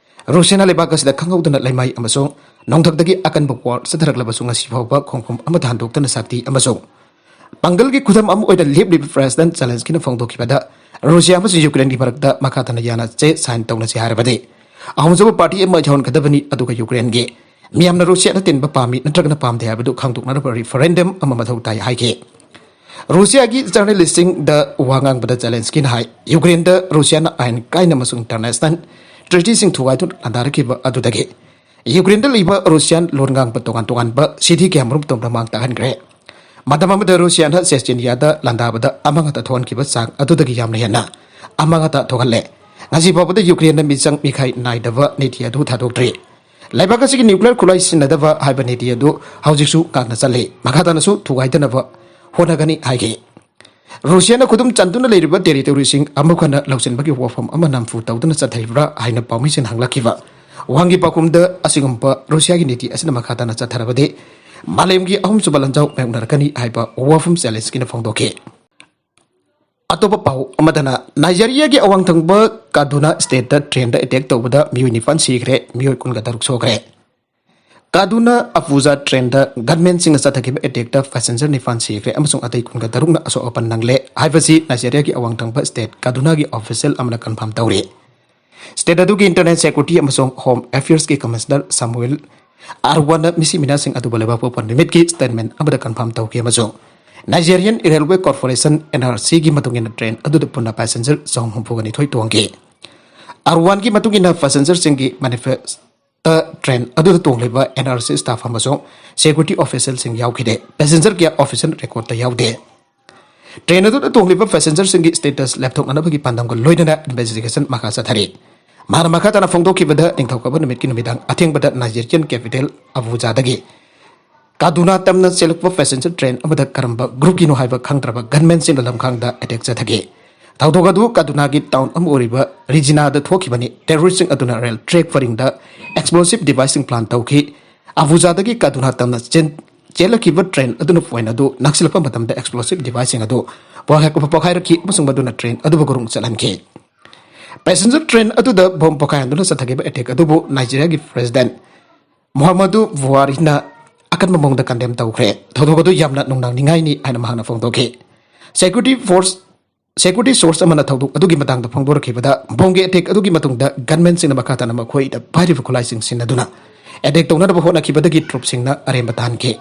ꯔꯨꯁꯤꯌꯥꯅ ꯂꯩꯕꯥꯛ ꯑꯁꯤꯗ ꯈꯪꯍꯧꯗꯅ ꯂꯩꯃꯥꯏ ꯑꯃꯁꯨꯡ ꯅꯣꯡꯊꯛꯇꯒꯤ ꯑꯀꯟꯕ ꯋꯥꯔ ꯆꯠꯊꯔꯛꯂꯕꯁꯨ ꯉꯁꯤ ꯐꯥꯎꯕ ꯈꯣꯡꯐꯝ ꯑꯃꯠꯇ ꯍꯟꯗꯣꯛꯇꯅ ꯁꯛꯇꯤ ꯑꯃꯁꯨꯡ ꯄꯥꯡꯒꯜꯒꯤ ꯈꯨꯗꯝ ꯑꯃ ꯑꯣꯏꯅ ꯂꯦꯞꯂꯤꯕ ꯄ꯭ꯔꯦꯁꯤꯗꯦꯟꯠ ꯖꯦꯂꯦꯟꯁꯀꯤꯅ ꯐꯣꯡꯗꯣꯛꯈꯤꯕꯗ ꯔꯨꯁꯤꯌꯥ ꯑꯃꯁꯨꯡ ꯌꯨꯀ꯭ꯔꯦꯟꯒꯤ ꯃꯔꯛꯇ ꯃꯈꯥ ꯇꯥꯅ ꯌꯥꯅ ꯆꯦ ꯁꯥꯏꯟ ꯇꯧꯅꯁꯤ ꯍꯥꯏꯔꯕꯗꯤ ꯑꯍꯨꯝꯁꯨꯕ ꯄꯥꯔꯇꯤ ꯑꯃ ꯌꯥꯎꯍꯟꯒꯗꯕꯅꯤ, ꯑꯗꯨꯒ ꯌꯨꯀ꯭ꯔꯦꯟꯒꯤ ꯃꯤꯌꯥꯝꯅ ꯔꯨꯁꯤꯌꯥꯗ ꯇꯤꯟꯕ ꯄꯥꯝꯃꯤ ꯅꯠꯇ꯭ꯔꯒꯅ ꯄꯥꯝꯗꯦ ꯍꯥꯏꯕꯗꯨ ꯈꯪꯗꯣꯛꯅꯅꯕ ꯔꯤꯐꯔꯦꯟꯗꯝ ꯑꯃ ꯃꯊꯧ ꯇꯥꯏ ꯍꯥꯏꯈꯤ꯫ ꯔꯨꯁꯤꯌꯥꯒꯤ ꯖꯔꯅꯦꯂꯤꯁꯁꯤꯡꯗ ꯋꯥ ꯉꯥꯡꯕꯗ ꯖꯦꯂꯦꯟꯁꯀꯤꯅ ꯍꯥꯏ, ꯌꯨꯀ꯭ꯔꯦꯟꯗ ꯔꯨꯁꯤꯌꯥꯅ ꯑꯥꯏꯟ ꯀꯥꯏꯅ ꯑꯃꯁꯨꯡ ꯏꯟꯇꯔꯅꯦꯁꯅꯦꯜ ꯇ꯭ꯔꯤꯇꯤꯁꯤꯡ ꯊꯨꯒꯥꯏꯗꯨꯅ ꯂꯥꯟꯗꯥꯔꯛꯈꯤꯕ ꯑꯗꯨꯗꯒꯤ ꯌꯨꯀ꯭ꯔꯦꯟꯗ ꯂꯩꯕ ꯔꯨꯁꯤꯌꯥꯟ ꯂꯣꯟ ꯉꯥꯡꯕ ꯇꯣꯉꯥꯟ ꯇꯣꯉꯥꯟꯕ ꯁꯤꯇꯤ ꯀꯌꯥꯃꯔꯨꯝ ꯇꯣꯝꯅ ꯃꯥꯡ ꯇꯥꯛꯍꯟꯈ꯭ꯔꯦ꯫ ꯃꯇꯝ ꯑꯃꯗ ꯔꯨꯁꯤꯌꯥꯅ ꯆꯦꯆꯦꯅꯤꯌꯥꯗ ꯂꯥꯟꯗꯥꯕꯗ ꯑꯃꯥꯡ ꯑꯇꯥ ꯊꯣꯛꯍꯟꯈꯤꯕ ꯆꯥꯡ ꯑꯗꯨꯗꯒꯤ ꯌꯥꯝꯅ ꯍꯦꯟꯅ ꯑꯃꯥꯡ ꯑꯇꯥ ꯊꯣꯛꯍꯜꯂꯦ꯫ ꯉꯁꯤ ꯐꯥꯎꯕꯗ ꯌꯨꯀ꯭ꯔꯦꯟꯅ ꯃꯤꯆꯪ ꯃꯤꯈꯥꯏ ꯅꯥꯏꯗꯕ ꯅꯤꯇꯤ ꯑꯗꯨ ꯊꯥꯗꯣꯛꯇ꯭ꯔꯤ꯫ ꯂꯩꯕꯥꯛ ꯑꯁꯤꯒꯤ ꯅ꯭ꯌꯨꯀ꯭ꯂꯤꯌꯔ ꯈꯨꯠꯂꯥꯏ ꯁꯤꯖꯤꯟꯅꯗꯕ ꯍꯥꯏꯕ ꯅꯤꯇꯤ ꯑꯗꯨ ꯍꯧꯖꯤꯛꯁꯨ ꯉꯥꯛꯅ ꯆꯠꯂꯤ꯫ ꯃꯈꯥ ꯇꯥꯅꯁꯨ ꯊꯨꯒꯥꯏꯗꯅꯕ ꯍꯣꯠꯅꯒꯅꯤ ꯍꯥꯏꯈꯤ꯫ ꯔꯨꯁꯤꯌꯥꯅ ꯈꯨꯗꯨꯝ ꯆꯟꯗꯨꯅ ꯂꯩꯔꯤꯕ ꯇꯦꯔꯤꯇꯣꯔꯤꯁꯤꯡ ꯑꯃꯨꯛ ꯍꯟꯅ ꯂꯧꯁꯤꯟꯕꯒꯤ ꯋꯥꯐꯝ ꯑꯃ ꯅꯝꯐꯨ ꯇꯧꯗꯨꯅ ꯆꯠꯊꯔꯤꯕ꯭ꯔꯥ ꯍꯥꯏꯅ ꯄꯥꯎꯃꯤꯁꯤꯡꯅ ꯍꯪꯂꯛꯈꯤꯕ ꯋꯥꯍꯪꯒꯤ ꯄꯥꯎꯈꯨꯝꯗ ꯑꯁꯤꯒꯨꯝꯕ ꯔꯨꯁꯤꯌꯥꯒꯤ ꯅꯤꯇꯤ ꯑꯁꯤꯅ ꯃꯈꯥ ꯇꯥꯅ ꯆꯠꯊꯔꯕꯗꯤ ꯃꯥꯂꯦꯝꯒꯤ ꯑꯍꯨꯝꯁꯨꯕ ꯂꯥꯟꯖꯥꯎ ꯃꯥꯌꯣꯛꯅꯔꯛꯀꯅꯤ ꯍꯥꯏꯕ ꯋꯥꯐꯝ ꯆꯦꯂꯦꯟꯁꯀꯤꯅ ꯐꯣꯡꯗꯣꯛꯈꯤ꯫ ꯑꯇꯣꯞꯄ ꯄꯥꯎ ꯑꯃꯗꯅ ꯅꯥꯏꯖꯦꯔꯤꯌꯥꯒꯤ ꯑꯋꯥꯡ ꯊꯪꯕ ꯀꯥꯗꯨꯅꯥ ꯁ꯭ꯇꯦꯠꯇ ꯇ꯭ꯔꯦꯟꯗ ꯑꯦꯇꯦꯛ ꯇꯧꯕꯗ ꯃꯤꯑꯣꯏ ꯅꯤꯄꯥꯟ ꯁꯤꯈ꯭ꯔꯦ, ꯃꯤꯑꯣꯏ ꯀꯨꯟꯒ ꯇꯔꯨꯛ ꯁꯣꯛꯈ꯭ꯔꯦ꯫ ꯀꯥꯗꯨꯅꯥ ꯑꯄꯨꯖꯥ ꯇ꯭ꯔꯦꯟꯗ ꯒꯟꯃꯦꯟꯁꯤꯡꯅ ꯆꯠꯊꯈꯤꯕ ꯑꯦꯇꯦꯛꯇ ꯄꯦꯁꯦꯟꯖꯔ ꯅꯤꯄꯥꯟ ꯁꯤꯈ꯭ꯔꯦ ꯑꯃꯁꯨꯡ ꯑꯇꯩ ꯀꯨꯟꯒ ꯇꯔꯨꯛꯅ ꯑꯁꯣꯛ ꯑꯄꯟ ꯅꯪꯂꯦ ꯍꯥꯏꯕꯁꯤ ꯅꯥꯏꯖꯦꯔꯤꯌꯥꯒꯤ ꯑꯋꯥꯡ ꯊꯪꯕ ꯁ꯭ꯇꯦꯠ ꯀꯥꯗꯨꯅꯥꯒꯤ ꯑꯣꯐꯤꯁꯤꯌꯦꯜ ꯑꯃꯅ ꯀꯟꯐꯥꯔꯝ ꯇꯧꯔꯤ꯫ ꯁ꯭ꯇꯦꯠ ꯑꯗꯨꯒꯤ ꯏꯟꯇꯔꯅꯦꯜ ꯁꯦꯀ꯭ꯌꯨꯔꯤꯇꯤ ꯑꯃꯁꯨꯡ ꯍꯣꯝ ꯑꯦꯐꯤꯌꯔꯁꯀꯤ ꯀꯃꯤꯁꯅꯔ ꯁꯥꯃꯨꯑꯦꯜ ꯑꯔꯋꯥꯅ ꯃꯤꯁꯤ ꯃꯤꯅꯥꯁꯤꯡ ꯑꯗꯨꯕꯨ ꯂꯩꯕꯥꯛꯄꯣꯛꯄ ꯅꯨꯃꯤꯠꯀꯤ ꯁ꯭ꯇꯦꯠꯃꯦꯟ ꯑꯃꯗ ꯀꯟꯐꯥꯔꯝ ꯇꯧꯈꯤ ꯑꯃꯁꯨꯡ ꯅꯥꯏꯖꯦꯔꯤꯌꯟ ꯔꯦꯜꯋꯦ ꯀꯣꯔꯄꯣꯔꯦꯁꯟ, NRC, ꯒꯤ ꯃꯇꯨꯡ ꯏꯟꯅ ꯇ꯭ꯔꯦꯟ ꯑꯗꯨꯗ ꯄꯨꯟꯅ ꯄꯦꯁꯦꯟꯖꯔ ꯆꯍꯨꯝ ꯍꯨꯝꯐꯨꯒ ꯅꯤꯊꯣꯏ ꯇꯣꯡꯈꯤ꯫ ꯑꯔꯋꯥꯟꯒꯤ ꯃꯇꯨꯡ ꯏꯟꯅ ꯄꯦꯁꯦꯟꯖꯔꯁꯤꯡꯒꯤ ꯃꯦꯅꯤꯐꯦꯁꯇ ꯇ꯭ꯔꯦꯟ ꯑꯗꯨꯗ ꯇꯣꯡꯂꯤꯕ NRC ꯁ꯭ꯇꯥꯐ ꯑꯃꯁꯨꯡ ꯁꯦꯀ꯭ꯌꯨꯔꯤꯇꯤ ꯑꯣꯐꯤꯁꯤꯌꯦꯜꯁꯤꯡ ꯌꯥꯎꯈꯤꯗꯦ꯫ ꯄꯦꯁꯦꯟꯖꯔ ꯀꯌꯥ ꯑꯣꯐꯤꯁꯤꯌꯦꯜ ꯔꯦꯀꯣꯔꯗꯇ ꯌꯥꯎꯗꯦ꯫ ꯇ꯭ꯔꯦꯟ ꯑꯗꯨꯗ ꯇꯣꯡꯂꯤꯕ ꯄꯦꯁꯦꯟꯖꯔꯁꯤꯡꯒꯤ ꯁ꯭ꯇꯦꯇꯁ ꯂꯦꯞꯊꯣꯛꯅꯅꯕꯒꯤ ꯄꯥꯟꯗꯝꯒ ꯂꯣꯏꯅꯅ ꯏꯟꯚꯦꯁꯇꯤꯒꯦꯁꯟ ꯃꯈꯥ ꯆꯠꯊꯔꯤ꯫ ꯃꯍꯥꯛꯅ ꯃꯈꯥ ꯇꯥꯅ ꯐꯣꯡꯗꯣꯛꯈꯤꯕꯗ, ꯅꯤꯡꯊꯧꯀꯥꯕ ꯅꯨꯃꯤꯠꯀꯤ ꯅꯨꯃꯤꯗꯥꯡ ꯑꯊꯦꯡꯕꯗ ꯅꯥꯏꯖꯦꯔꯤꯌꯟ ꯀꯦꯄꯤꯇꯦꯜ ꯑꯕꯨꯖꯥꯗꯒꯤ ꯀꯥꯗꯨꯅꯥ ꯇꯝꯅ ꯆꯦꯜꯂꯛꯄ ꯄꯦꯁꯦꯟꯖꯔ ꯇ꯭ꯔꯦꯟ ꯑꯃꯗ ꯀꯔꯝꯕ ꯒ꯭ꯔꯨꯞꯀꯤꯅꯣ ꯍꯥꯏꯕ ꯈꯪꯗ꯭ꯔꯕ ꯒꯟꯃꯦꯟꯁꯤꯡꯅ ꯂꯝꯈꯥꯡꯗ ꯑꯦꯇꯦꯛ ꯆꯠꯊꯈꯤ꯫ ꯊꯧꯗꯣꯛ ꯑꯗꯨ ꯀꯥꯗꯨꯅꯥꯒꯤ ꯇꯥꯎꯟ ꯑꯃ ꯑꯣꯏꯔꯤꯕ ꯔꯤꯖꯤꯅꯥꯗ ꯊꯣꯛꯈꯤꯕꯅꯤ꯫ ꯇꯦꯔꯣꯔꯤꯁ꯭ꯠꯁꯤꯡ ꯑꯗꯨꯅ ꯔꯦꯜ ꯇ꯭ꯔꯦꯛ ꯄꯔꯤꯡꯗ ꯑꯦꯛꯁꯄ꯭ꯂꯣꯁꯤꯚ ꯗꯤꯚꯥꯏꯁꯁꯤꯡ ꯄ꯭ꯂꯥꯟ ꯇꯧꯈꯤ꯫ ꯑꯕꯨꯖꯥꯗꯒꯤ ꯀꯥꯗꯨꯅꯥ ꯇꯝꯅ ꯆꯦꯟ-, ꯆꯦꯜꯂꯛꯈꯤꯕ ꯇ꯭ꯔꯦꯟ ꯑꯗꯨꯅ ꯄꯣꯏꯟꯠ ꯑꯗꯨ ꯅꯛꯁꯤꯜꯂꯛꯄ ꯃꯇꯝꯗ ꯑꯦꯛꯁꯄ꯭ꯂꯣꯁꯤꯚ ꯗꯤꯚꯥꯏꯁꯁꯤꯡ ꯑꯗꯨ ꯄꯣꯈꯥꯏ-, ꯄꯣꯈꯥꯏꯔꯛꯈꯤ ꯑꯃꯁꯨꯡ ꯃꯗꯨꯅ ꯇ꯭ꯔꯦꯟ ꯑꯗꯨꯕꯨ ꯒꯨꯔꯨꯡ ꯆꯠꯍꯟꯈꯤ꯫ ꯄꯦꯁꯦꯟꯖꯔ ꯇ꯭ꯔꯦꯟ ꯑꯗꯨꯗ ꯕꯣꯝ ꯄꯣꯈꯥꯏꯍꯟꯗꯨꯅ ꯆꯠꯊꯈꯤꯕ ꯑꯦꯇꯦꯛ ꯑꯗꯨꯕꯨ ꯅꯥꯏꯖꯦꯔꯤꯌꯥꯒꯤ ꯄ꯭ꯔꯦꯁꯤꯗꯦꯟꯠ ꯃꯨꯍꯝꯃꯗꯨ ꯕꯨꯍꯥꯔꯤꯅ ꯑꯀꯟꯕ ꯃꯑꯣꯡꯗ ꯀꯟꯗꯦꯝ ꯇꯧꯈ꯭ꯔꯦ꯫ ꯊꯧꯗꯣꯛ ꯑꯗꯨ ꯌꯥꯝꯅ ꯅꯨꯡꯅꯥꯡꯅꯤꯡꯉꯥꯏꯅꯤ ꯍꯥꯏꯅ ꯃꯍꯥꯛꯅ ꯐꯣꯡꯗꯣꯛꯈꯤ꯫ ꯁꯦꯀ꯭ꯌꯨꯔꯤꯇꯤ ꯐꯣꯔꯁ, ꯁꯦꯀ꯭ꯌꯨꯔꯤꯇꯤ ꯁꯣꯔꯁ ꯑꯃꯅ ꯊꯧꯗꯣꯛ ꯑꯗꯨꯒꯤ ꯃꯇꯥꯡꯗ ꯐꯣꯡꯗꯣꯔꯛꯈꯤꯕꯗ, ꯕꯣꯝꯒꯤ ꯑꯦꯇꯦꯛ ꯑꯗꯨꯒꯤ ꯃꯇꯨꯡꯗ ꯒꯟꯃꯦꯟꯁꯤꯡꯅ ꯃꯈꯥ ꯇꯥꯅ ꯃꯈꯣꯏꯗ ꯄꯥꯏꯔꯤꯕ ꯈꯨꯠꯂꯥꯏꯁꯤꯡ ꯁꯤꯖꯤꯟꯅꯗꯨꯅ ꯑꯦꯇꯦꯛ ꯇꯧꯅꯅꯕ ꯍꯣꯠꯅꯈꯤꯕꯗꯒꯤ ꯇ꯭ꯔꯨꯞꯁꯤꯡꯅ ꯑꯔꯦꯝꯕ ꯇꯥꯍꯟꯈꯤ꯫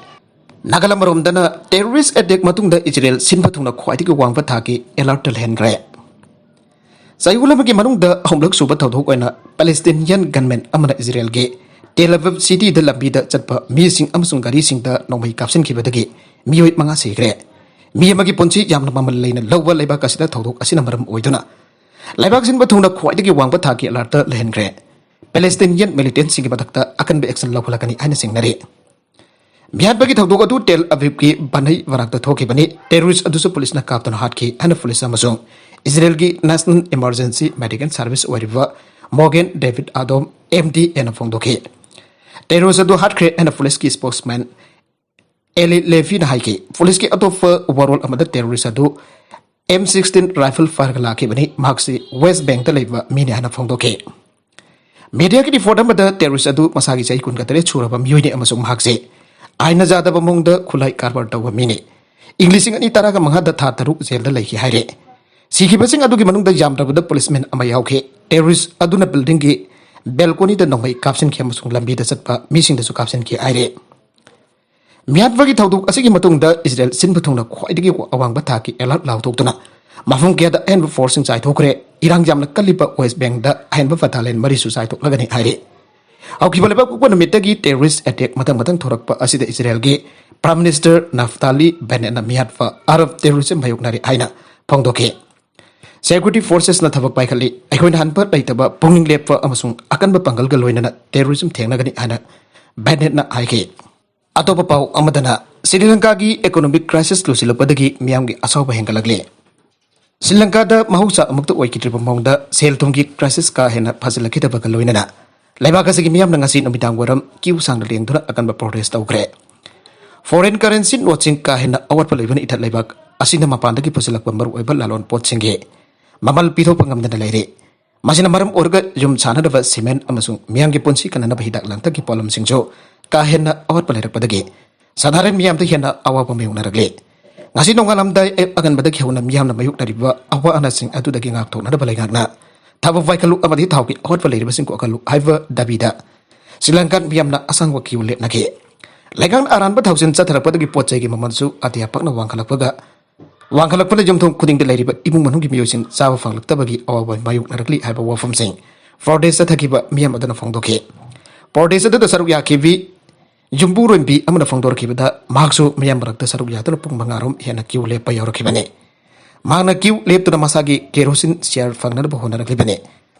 ꯅꯥꯒꯥꯂꯝ ꯑꯃꯔꯣꯝꯗꯅ ꯇꯦꯔꯣꯔꯤꯁ꯭ꯠ ꯑꯦꯇꯦꯛ ꯃꯇꯨꯡꯗ ꯏꯖꯔꯦꯜ ꯁꯤꯟꯕ ꯊꯨꯡꯅ ꯈ꯭ꯋꯥꯏꯗꯒꯤ ꯋꯥꯡꯕ ꯊꯥꯛꯀꯤ ꯑꯦꯂꯔꯠꯇ ꯂꯩꯍꯟꯈ꯭ꯔꯦ꯫ ꯆꯌꯣꯜ ꯑꯃꯒꯤ ꯃꯅꯨꯡꯗ ꯑꯍꯨꯝꯂꯛ ꯁꯨꯕ ꯊꯧꯗꯣꯛ ꯑꯣꯏꯅ ꯄꯦꯂꯦꯁꯇꯤꯅꯤꯌꯟ ꯒꯟꯃꯦꯟ ꯑꯃꯅ ꯏꯖꯔꯦꯜꯒꯤ ꯇꯦꯜ ꯑꯕꯤꯕ ꯁꯤꯇꯤꯗ ꯂꯝꯕꯤꯗ ꯆꯠꯄ ꯃꯤꯁꯤꯡ ꯑꯃꯁꯨꯡ ꯒꯥꯔꯤꯁꯤꯡꯗ ꯅꯣꯡꯃꯩ ꯀꯥꯞꯁꯤꯟꯈꯤꯕꯗꯒꯤ ꯃꯤꯑꯣꯏ ꯃꯉꯥ ꯁꯤꯈ꯭ꯔꯦ꯫ ꯃꯤ ꯑꯃꯒꯤ ꯄꯨꯟꯁꯤ ꯌꯥꯝꯅ ꯃꯃꯜ ꯂꯩꯅ ꯂꯧꯕ ꯂꯩꯕꯥꯛ ꯑꯁꯤꯗ ꯊꯧꯗꯣꯛ ꯑꯁꯤꯅ ꯃꯔꯝ ꯑꯣꯏꯗꯨꯅ ꯂꯩꯕꯥꯛ ꯁꯤꯟꯕ ꯊꯨꯡꯅ ꯈ꯭ꯋꯥꯏꯗꯒꯤ ꯋꯥꯡꯕ ꯊꯥꯛꯀꯤ ꯑꯦꯂꯔꯠꯇ ꯂꯩꯍꯟꯈ꯭ꯔꯦ꯫ ꯄꯦꯂꯦꯁꯇꯤꯅꯤꯌꯟ ꯃꯤꯂꯤꯇꯦꯟꯠꯁꯤꯡꯒꯤ ꯃꯊꯛꯇ ꯑꯀꯟꯕ ꯑꯦꯛꯁꯟ ꯂꯧꯈꯠꯂꯛꯀꯅꯤ ꯍꯥꯏꯅ ꯆꯤꯡꯅꯔꯤ꯫ ꯃꯤꯍꯥꯠꯄꯒꯤ ꯊꯧꯗꯣꯛ ꯑꯗꯨ ꯇꯦꯜ ꯑꯕꯤꯕꯀꯤ ꯕꯅꯩ ꯕꯔꯥꯛꯇ ꯊꯣꯛꯈꯤꯕꯅꯤ꯫ ꯇꯦꯔꯣꯔꯤꯁ꯭ꯠ ꯑꯗꯨꯁꯨ ꯄꯨꯂꯤꯁꯅ ꯀꯥꯞꯇꯨꯅ ꯍꯥꯠꯈꯤ ꯍꯥꯏꯅ ꯄꯨꯂꯤꯁ ꯑꯃꯁꯨꯡ ꯏꯖꯔꯦꯜꯒꯤ ꯅꯦꯁꯅꯦꯜ ꯏꯃꯔꯖꯦꯟꯁꯤ ꯃꯦꯗꯤꯀꯦꯜ ꯁꯔꯚꯤꯁ ꯑꯣꯏꯔꯤꯕ ꯃꯣꯒꯦꯟ ꯗꯦꯕꯤꯠ ꯑꯗꯣꯝ, ꯑꯦꯝ ꯗꯤ ꯑꯦꯅ ꯐꯣꯡꯗꯣꯛꯈꯤ꯫ ꯇꯦꯔꯣꯔꯤꯁ ꯑꯗꯨ ꯍꯥꯠꯈ꯭ꯔꯦ ꯍꯥꯏꯅ ꯄꯨꯂꯤꯁꯀꯤ ꯁ꯭ꯄꯣꯛꯁꯃꯦꯟ ꯑꯦꯂꯤ ꯂꯦꯐꯤꯅ ꯍꯥꯏꯈꯤ꯫ ꯄꯨꯂꯤꯁꯀꯤ ꯑꯇꯣꯞꯄ ꯋꯥꯔꯣꯜ ꯑꯃꯗ ꯇꯦꯔꯣꯔꯤꯁ ꯑꯗꯨ ꯑꯦꯝ ꯁꯤꯛꯁꯇꯤꯟ ꯔꯥꯏꯐꯜ ꯄꯥꯏꯔꯒ ꯂꯥꯛꯈꯤꯕꯅꯤ, ꯃꯍꯥꯛꯁꯤ ꯋꯦꯁ ꯕꯦꯡꯛꯇ ꯂꯩꯕ ꯃꯤꯅꯤ ꯍꯥꯏꯅ ꯐꯣꯡꯗꯣꯛꯈꯤ꯫ ꯃꯦꯗꯤꯌꯥꯒꯤ ꯔꯤꯄꯣꯔꯠ ꯑꯃꯗ ꯇꯦꯔꯣꯔꯤꯁ ꯑꯗꯨ ꯃꯁꯥꯒꯤ ꯆꯍꯤ ꯀꯨꯟꯒ ꯇꯔꯦꯠ ꯁꯨꯔꯕ ꯃꯤꯑꯣꯏꯅꯤ ꯑꯃꯁꯨꯡ ꯃꯍꯥꯛꯁꯦ ꯑꯥꯏꯟꯅ ꯌꯥꯗꯕ ꯃꯑꯣꯡꯗ ꯈꯨꯠꯂꯥꯏ ꯀꯔꯕꯥꯔ ꯇꯧꯕ ꯃꯤꯅꯤ꯫ ꯏꯪ ꯂꯤꯁꯤꯡ ꯑꯅꯤ ꯇꯔꯥꯒ ꯃꯉꯥꯗ ꯊꯥ ꯇꯔꯨꯛ ꯖꯦꯜꯗ ꯂꯩꯈꯤ ꯍꯥꯏꯔꯦ꯫ ꯁꯤꯈꯤꯕꯁꯤꯡ ꯑꯗꯨꯒꯤ ꯃꯅꯨꯡꯗ ꯌꯥꯝꯗ꯭ꯔꯕꯗ ꯄꯨꯂꯤꯁꯃꯦꯟ ꯑꯃ ꯌꯥꯎꯈꯤ꯫ ꯇꯦꯔꯣꯔꯤꯁ ꯑꯗꯨꯅ ꯕꯤꯜꯗꯤꯡꯒꯤ ꯕꯦꯜꯀꯣꯅꯤꯗ ꯅꯣꯡꯃꯩ ꯀꯥꯞꯁꯤꯟꯈꯤ ꯑꯃꯁꯨꯡ ꯂꯝꯕꯤꯗ ꯆꯠꯄ ꯃꯤꯁꯤꯡꯗꯁꯨ ꯀꯥꯞꯁꯤꯟꯈꯤ ꯍꯥꯏꯔꯦ꯫ ꯃꯤꯍꯥꯠꯄꯒꯤ ꯊꯧꯗꯣꯛ ꯑꯁꯤꯒꯤ ꯃꯇꯨꯡꯗ ꯏꯖꯔꯦꯜ ꯁꯤꯟꯕ ꯊꯨꯡꯅ ꯈ꯭ꯋꯥꯏꯗꯒꯤ ꯑꯋꯥꯡꯕ ꯊꯥꯛꯀꯤ ꯑꯦꯂꯔꯠ ꯂꯥꯎꯊꯣꯛꯇꯨꯅ ꯃꯐꯝ ꯀꯌꯥꯗ ꯑꯍꯦꯟꯕ ꯐꯣꯔꯁꯁꯤꯡ ꯆꯥꯏꯊꯣꯛꯈ꯭ꯔꯦ꯫ ꯏꯔꯥꯡ ꯌꯥꯝꯅ ꯀꯜꯂꯤꯕ ꯋꯦꯁ ꯕꯦꯡꯗ ꯑꯍꯦꯟꯕ ꯕꯦꯇꯥꯂꯤꯌꯟ ꯃꯔꯤꯁꯨ ꯆꯥꯏꯊꯣꯛꯂꯒꯅꯤ ꯍꯥꯏꯔꯤ꯫ ꯍꯧꯈꯤꯕ ꯂꯩꯕꯥꯛ ꯄꯣꯛꯄ ꯅꯨꯃꯤꯠꯇꯒꯤ ꯇꯦꯔꯣꯔꯤꯁ ꯑꯦꯇꯦꯛ ꯃꯊꯪ ꯃꯊꯪ ꯊꯣꯔꯛꯄ ꯑꯁꯤꯗ ꯏꯖꯔꯦꯜꯒꯤ ꯄ꯭ꯔꯥꯏꯝ ꯃꯤꯅꯤꯁꯇꯔ ꯅꯐꯇꯥꯂꯤ ꯕꯦꯅꯦꯠꯅ ꯃꯤꯍꯥꯠꯄ ꯑꯔꯕ ꯇꯦꯔꯣꯔꯤꯁꯝ ꯃꯥꯌꯣꯛꯅꯔꯤ ꯍꯥꯏꯅ ꯐꯣꯡꯗꯣꯛꯈꯤ꯫ ꯁꯦꯀ꯭ꯌꯨꯔꯤꯇꯤ ꯐꯣꯔꯁꯦꯁꯅ ꯊꯕꯛ ꯄꯥꯏꯈꯠꯂꯤ꯫ ꯑꯩꯈꯣꯏꯅ ꯍꯟꯕ ꯂꯩꯇꯕ, ꯄꯨꯛꯅꯤꯡ ꯂꯦꯞꯄ ꯑꯃꯁꯨꯡ ꯑꯀꯟꯕ ꯄꯥꯡꯒꯜꯒ ꯂꯣꯏꯅꯅ ꯇꯦꯔꯣꯔꯤꯖꯝ ꯊꯦꯡꯅꯒꯅꯤ ꯍꯥꯏꯅ ꯕꯦꯅꯦꯠꯅ ꯍꯥꯏꯈꯤ꯫ ꯑꯇꯣꯞꯄ ꯄꯥꯎ ꯑꯃꯗꯅ, ꯁ꯭ꯔꯤ ꯂꯪꯀꯥꯒꯤ ꯏꯀꯣꯅꯣꯃꯤꯛ ꯀ꯭ꯔꯥꯏꯁꯤꯁ ꯂꯣꯏꯁꯤꯜꯂꯛꯄꯗꯒꯤ ꯃꯤꯌꯥꯝꯒꯤ ꯑꯁꯥꯎꯕ ꯍꯦꯟꯒꯠꯂꯛꯂꯤ꯫ ꯁ꯭ꯔꯤ ꯂꯪꯀꯥꯗ ꯃꯍꯧꯁꯥ ꯑꯃꯨꯛꯇ ꯑꯣꯏꯈꯤꯗ꯭ꯔꯤꯕ ꯃꯑꯣꯡꯗ ꯁꯦꯜ ꯊꯨꯝꯒꯤ ꯀ꯭ꯔꯥꯏꯁꯤꯁ ꯀꯥ ꯍꯦꯟꯅ ꯐꯖꯤꯜꯂꯛꯈꯤꯗꯕꯒ ꯂꯣꯏꯅꯅ ꯂꯩꯕꯥꯛ ꯑꯁꯤꯒꯤ ꯃꯤꯌꯥꯝꯅ ꯉꯁꯤ ꯅꯨꯃꯤꯗꯥꯡ ꯋꯥꯏꯔꯝ ꯀ꯭ꯌꯨ ꯁꯥꯡꯅ ꯂꯦꯡꯗꯨꯅ ꯑꯀꯟꯕ ꯄ꯭ꯔꯣꯇꯦꯁ ꯇꯧꯈ꯭ꯔꯦ꯫ ꯐꯣꯔꯦꯟ ꯀꯔꯦꯟꯁꯤ ꯅꯣꯠꯁꯤꯡ ꯀꯥ ꯍꯦꯟꯅ ꯑꯋꯥꯠꯄ ꯂꯩꯕꯅ ꯏꯊꯠ ꯂꯩꯕꯥꯛ ꯑꯁꯤꯅ ꯃꯄꯥꯟꯗꯒꯤ ꯄꯨꯁꯤꯜꯂꯛꯄ ꯃꯔꯨꯑꯣꯏꯕ ꯂꯂꯣꯟ ꯄꯣꯠꯁꯤꯡꯒꯤ ꯃꯃꯜ ꯄꯤꯊꯣꯛꯄ ꯉꯝꯗꯅ ꯂꯩꯔꯤ꯫ ꯃꯁꯤꯅ ꯃꯔꯝ ꯑꯣꯏꯔꯒ ꯌꯨꯝ ꯁꯥꯅꯅꯕ ꯁꯤꯃꯦꯟ ꯑꯃꯁꯨꯡ ꯃꯤꯌꯥꯝꯒꯤ ꯄꯨꯟꯁꯤ ꯀꯟꯅꯅꯕ ꯍꯤꯗꯥꯛ ꯂꯥꯡꯊꯛꯀꯤ ꯄꯣꯠꯂꯝꯁꯤꯡꯁꯨ ꯀꯥ ꯍꯦꯟꯅ ꯑꯋꯥꯠꯄ ꯂꯩꯔꯛꯄꯗꯒꯤ ꯁꯥꯙꯥꯔꯟ ꯃꯤꯌꯥꯝꯗ ꯍꯦꯟꯅ ꯑꯋꯥꯕ ꯃꯥꯌꯣꯛꯅꯔꯛꯂꯤ꯫ ꯉꯁꯤ ꯅꯣꯡꯉꯥꯜꯂꯝꯗꯥꯏ ꯑꯌꯨꯛ ꯑꯉꯟꯕꯗꯒꯤ ꯍꯧꯅ ꯃꯤꯌꯥꯝꯅ ꯃꯥꯌꯣꯛꯅꯔꯤꯕ ꯑꯋꯥ ꯑꯅꯥꯁꯤꯡ ꯑꯗꯨꯗꯒꯤ ꯉꯥꯛꯊꯣꯛꯅꯅꯕ ꯂꯩꯉꯥꯛꯅ ꯊꯕꯛ ꯋꯥꯏꯈꯠꯂꯨ ꯑꯃꯗꯤ ꯊꯥꯎꯒꯤ ꯑꯋꯥꯠꯄ ꯂꯩꯔꯤꯕꯁꯤꯡ ꯀꯣꯛꯍꯜꯂꯨ ꯍꯥꯏꯕ ꯗꯥꯕꯤꯗ ꯁ꯭ꯔꯤ ꯂꯪꯀꯥꯟ ꯃꯤꯌꯥꯝꯅ ꯑꯁꯥꯡꯕ ꯀ꯭ꯌꯨ ꯂꯦꯞꯅꯈꯤ꯫ ꯂꯩꯉꯥꯛꯅ ꯑꯔꯥꯟꯕ ꯊꯥꯎꯁꯤꯟ ꯆꯠꯊꯔꯛꯄꯗꯒꯤ ꯄꯣꯠ ꯆꯩꯒꯤ ꯃꯃꯜꯁꯨ ꯑꯇꯤꯌꯥ ꯄꯥꯛꯅ ꯋꯥꯡꯈꯠꯂꯛꯄꯒ ꯋꯥꯡꯈꯠꯂꯛꯄꯅ ꯌꯨꯝꯊꯣꯡ ꯈꯨꯗꯤꯡꯗ ꯂꯩꯔꯤꯕ ꯏꯃꯨꯡ ꯃꯅꯨꯡꯒꯤ ꯃꯤꯑꯣꯏꯁꯤꯡ ꯆꯥꯕ ꯐꯪꯂꯛꯇꯕꯒꯤ ꯑꯋꯥꯕ ꯃꯥꯌꯣꯛꯅꯔꯛꯂꯤ ꯍꯥꯏꯕ ꯋꯥꯐꯝꯁꯤꯡ ꯄ꯭ꯔꯣꯇꯦꯁ ꯆꯠꯊꯈꯤꯕ ꯃꯤꯌꯥꯝ ꯑꯗꯨꯅ ꯐꯣꯡꯗꯣꯛꯈꯤ꯫ ꯄ꯭ꯔꯣꯇꯦꯁ ꯑꯗꯨꯗ ꯁꯔꯨꯛ ꯌꯥꯈꯤꯕꯤ ꯌꯨꯝꯕꯨꯔꯣꯏꯕꯤ ꯑꯃꯅ ꯐꯣꯡꯗꯣꯔꯛꯈꯤꯕꯗ, ꯃꯍꯥꯛꯁꯨ ꯃꯤꯌꯥꯝ ꯃꯔꯛꯇ ꯁꯔꯨꯛ ꯌꯥꯗꯨꯅ ꯄꯨꯡ ꯃꯉꯥꯔꯣꯝ ꯍꯦꯟꯅ ꯀ꯭ꯌꯨ ꯂꯦꯞꯄ ꯌꯥꯎꯔꯛꯈꯤꯕꯅꯤ꯫ ꯃꯍꯥꯛꯅ ꯀ꯭ꯌꯨ ꯂꯦꯞꯇꯨꯅ ꯃꯁꯥꯒꯤ ꯀꯦꯔꯣꯁꯤꯟ ꯁꯤꯌꯥꯔ ꯐꯪꯅꯅꯕ ꯍꯣꯠꯅꯔꯛꯂꯤꯕꯅꯤ꯫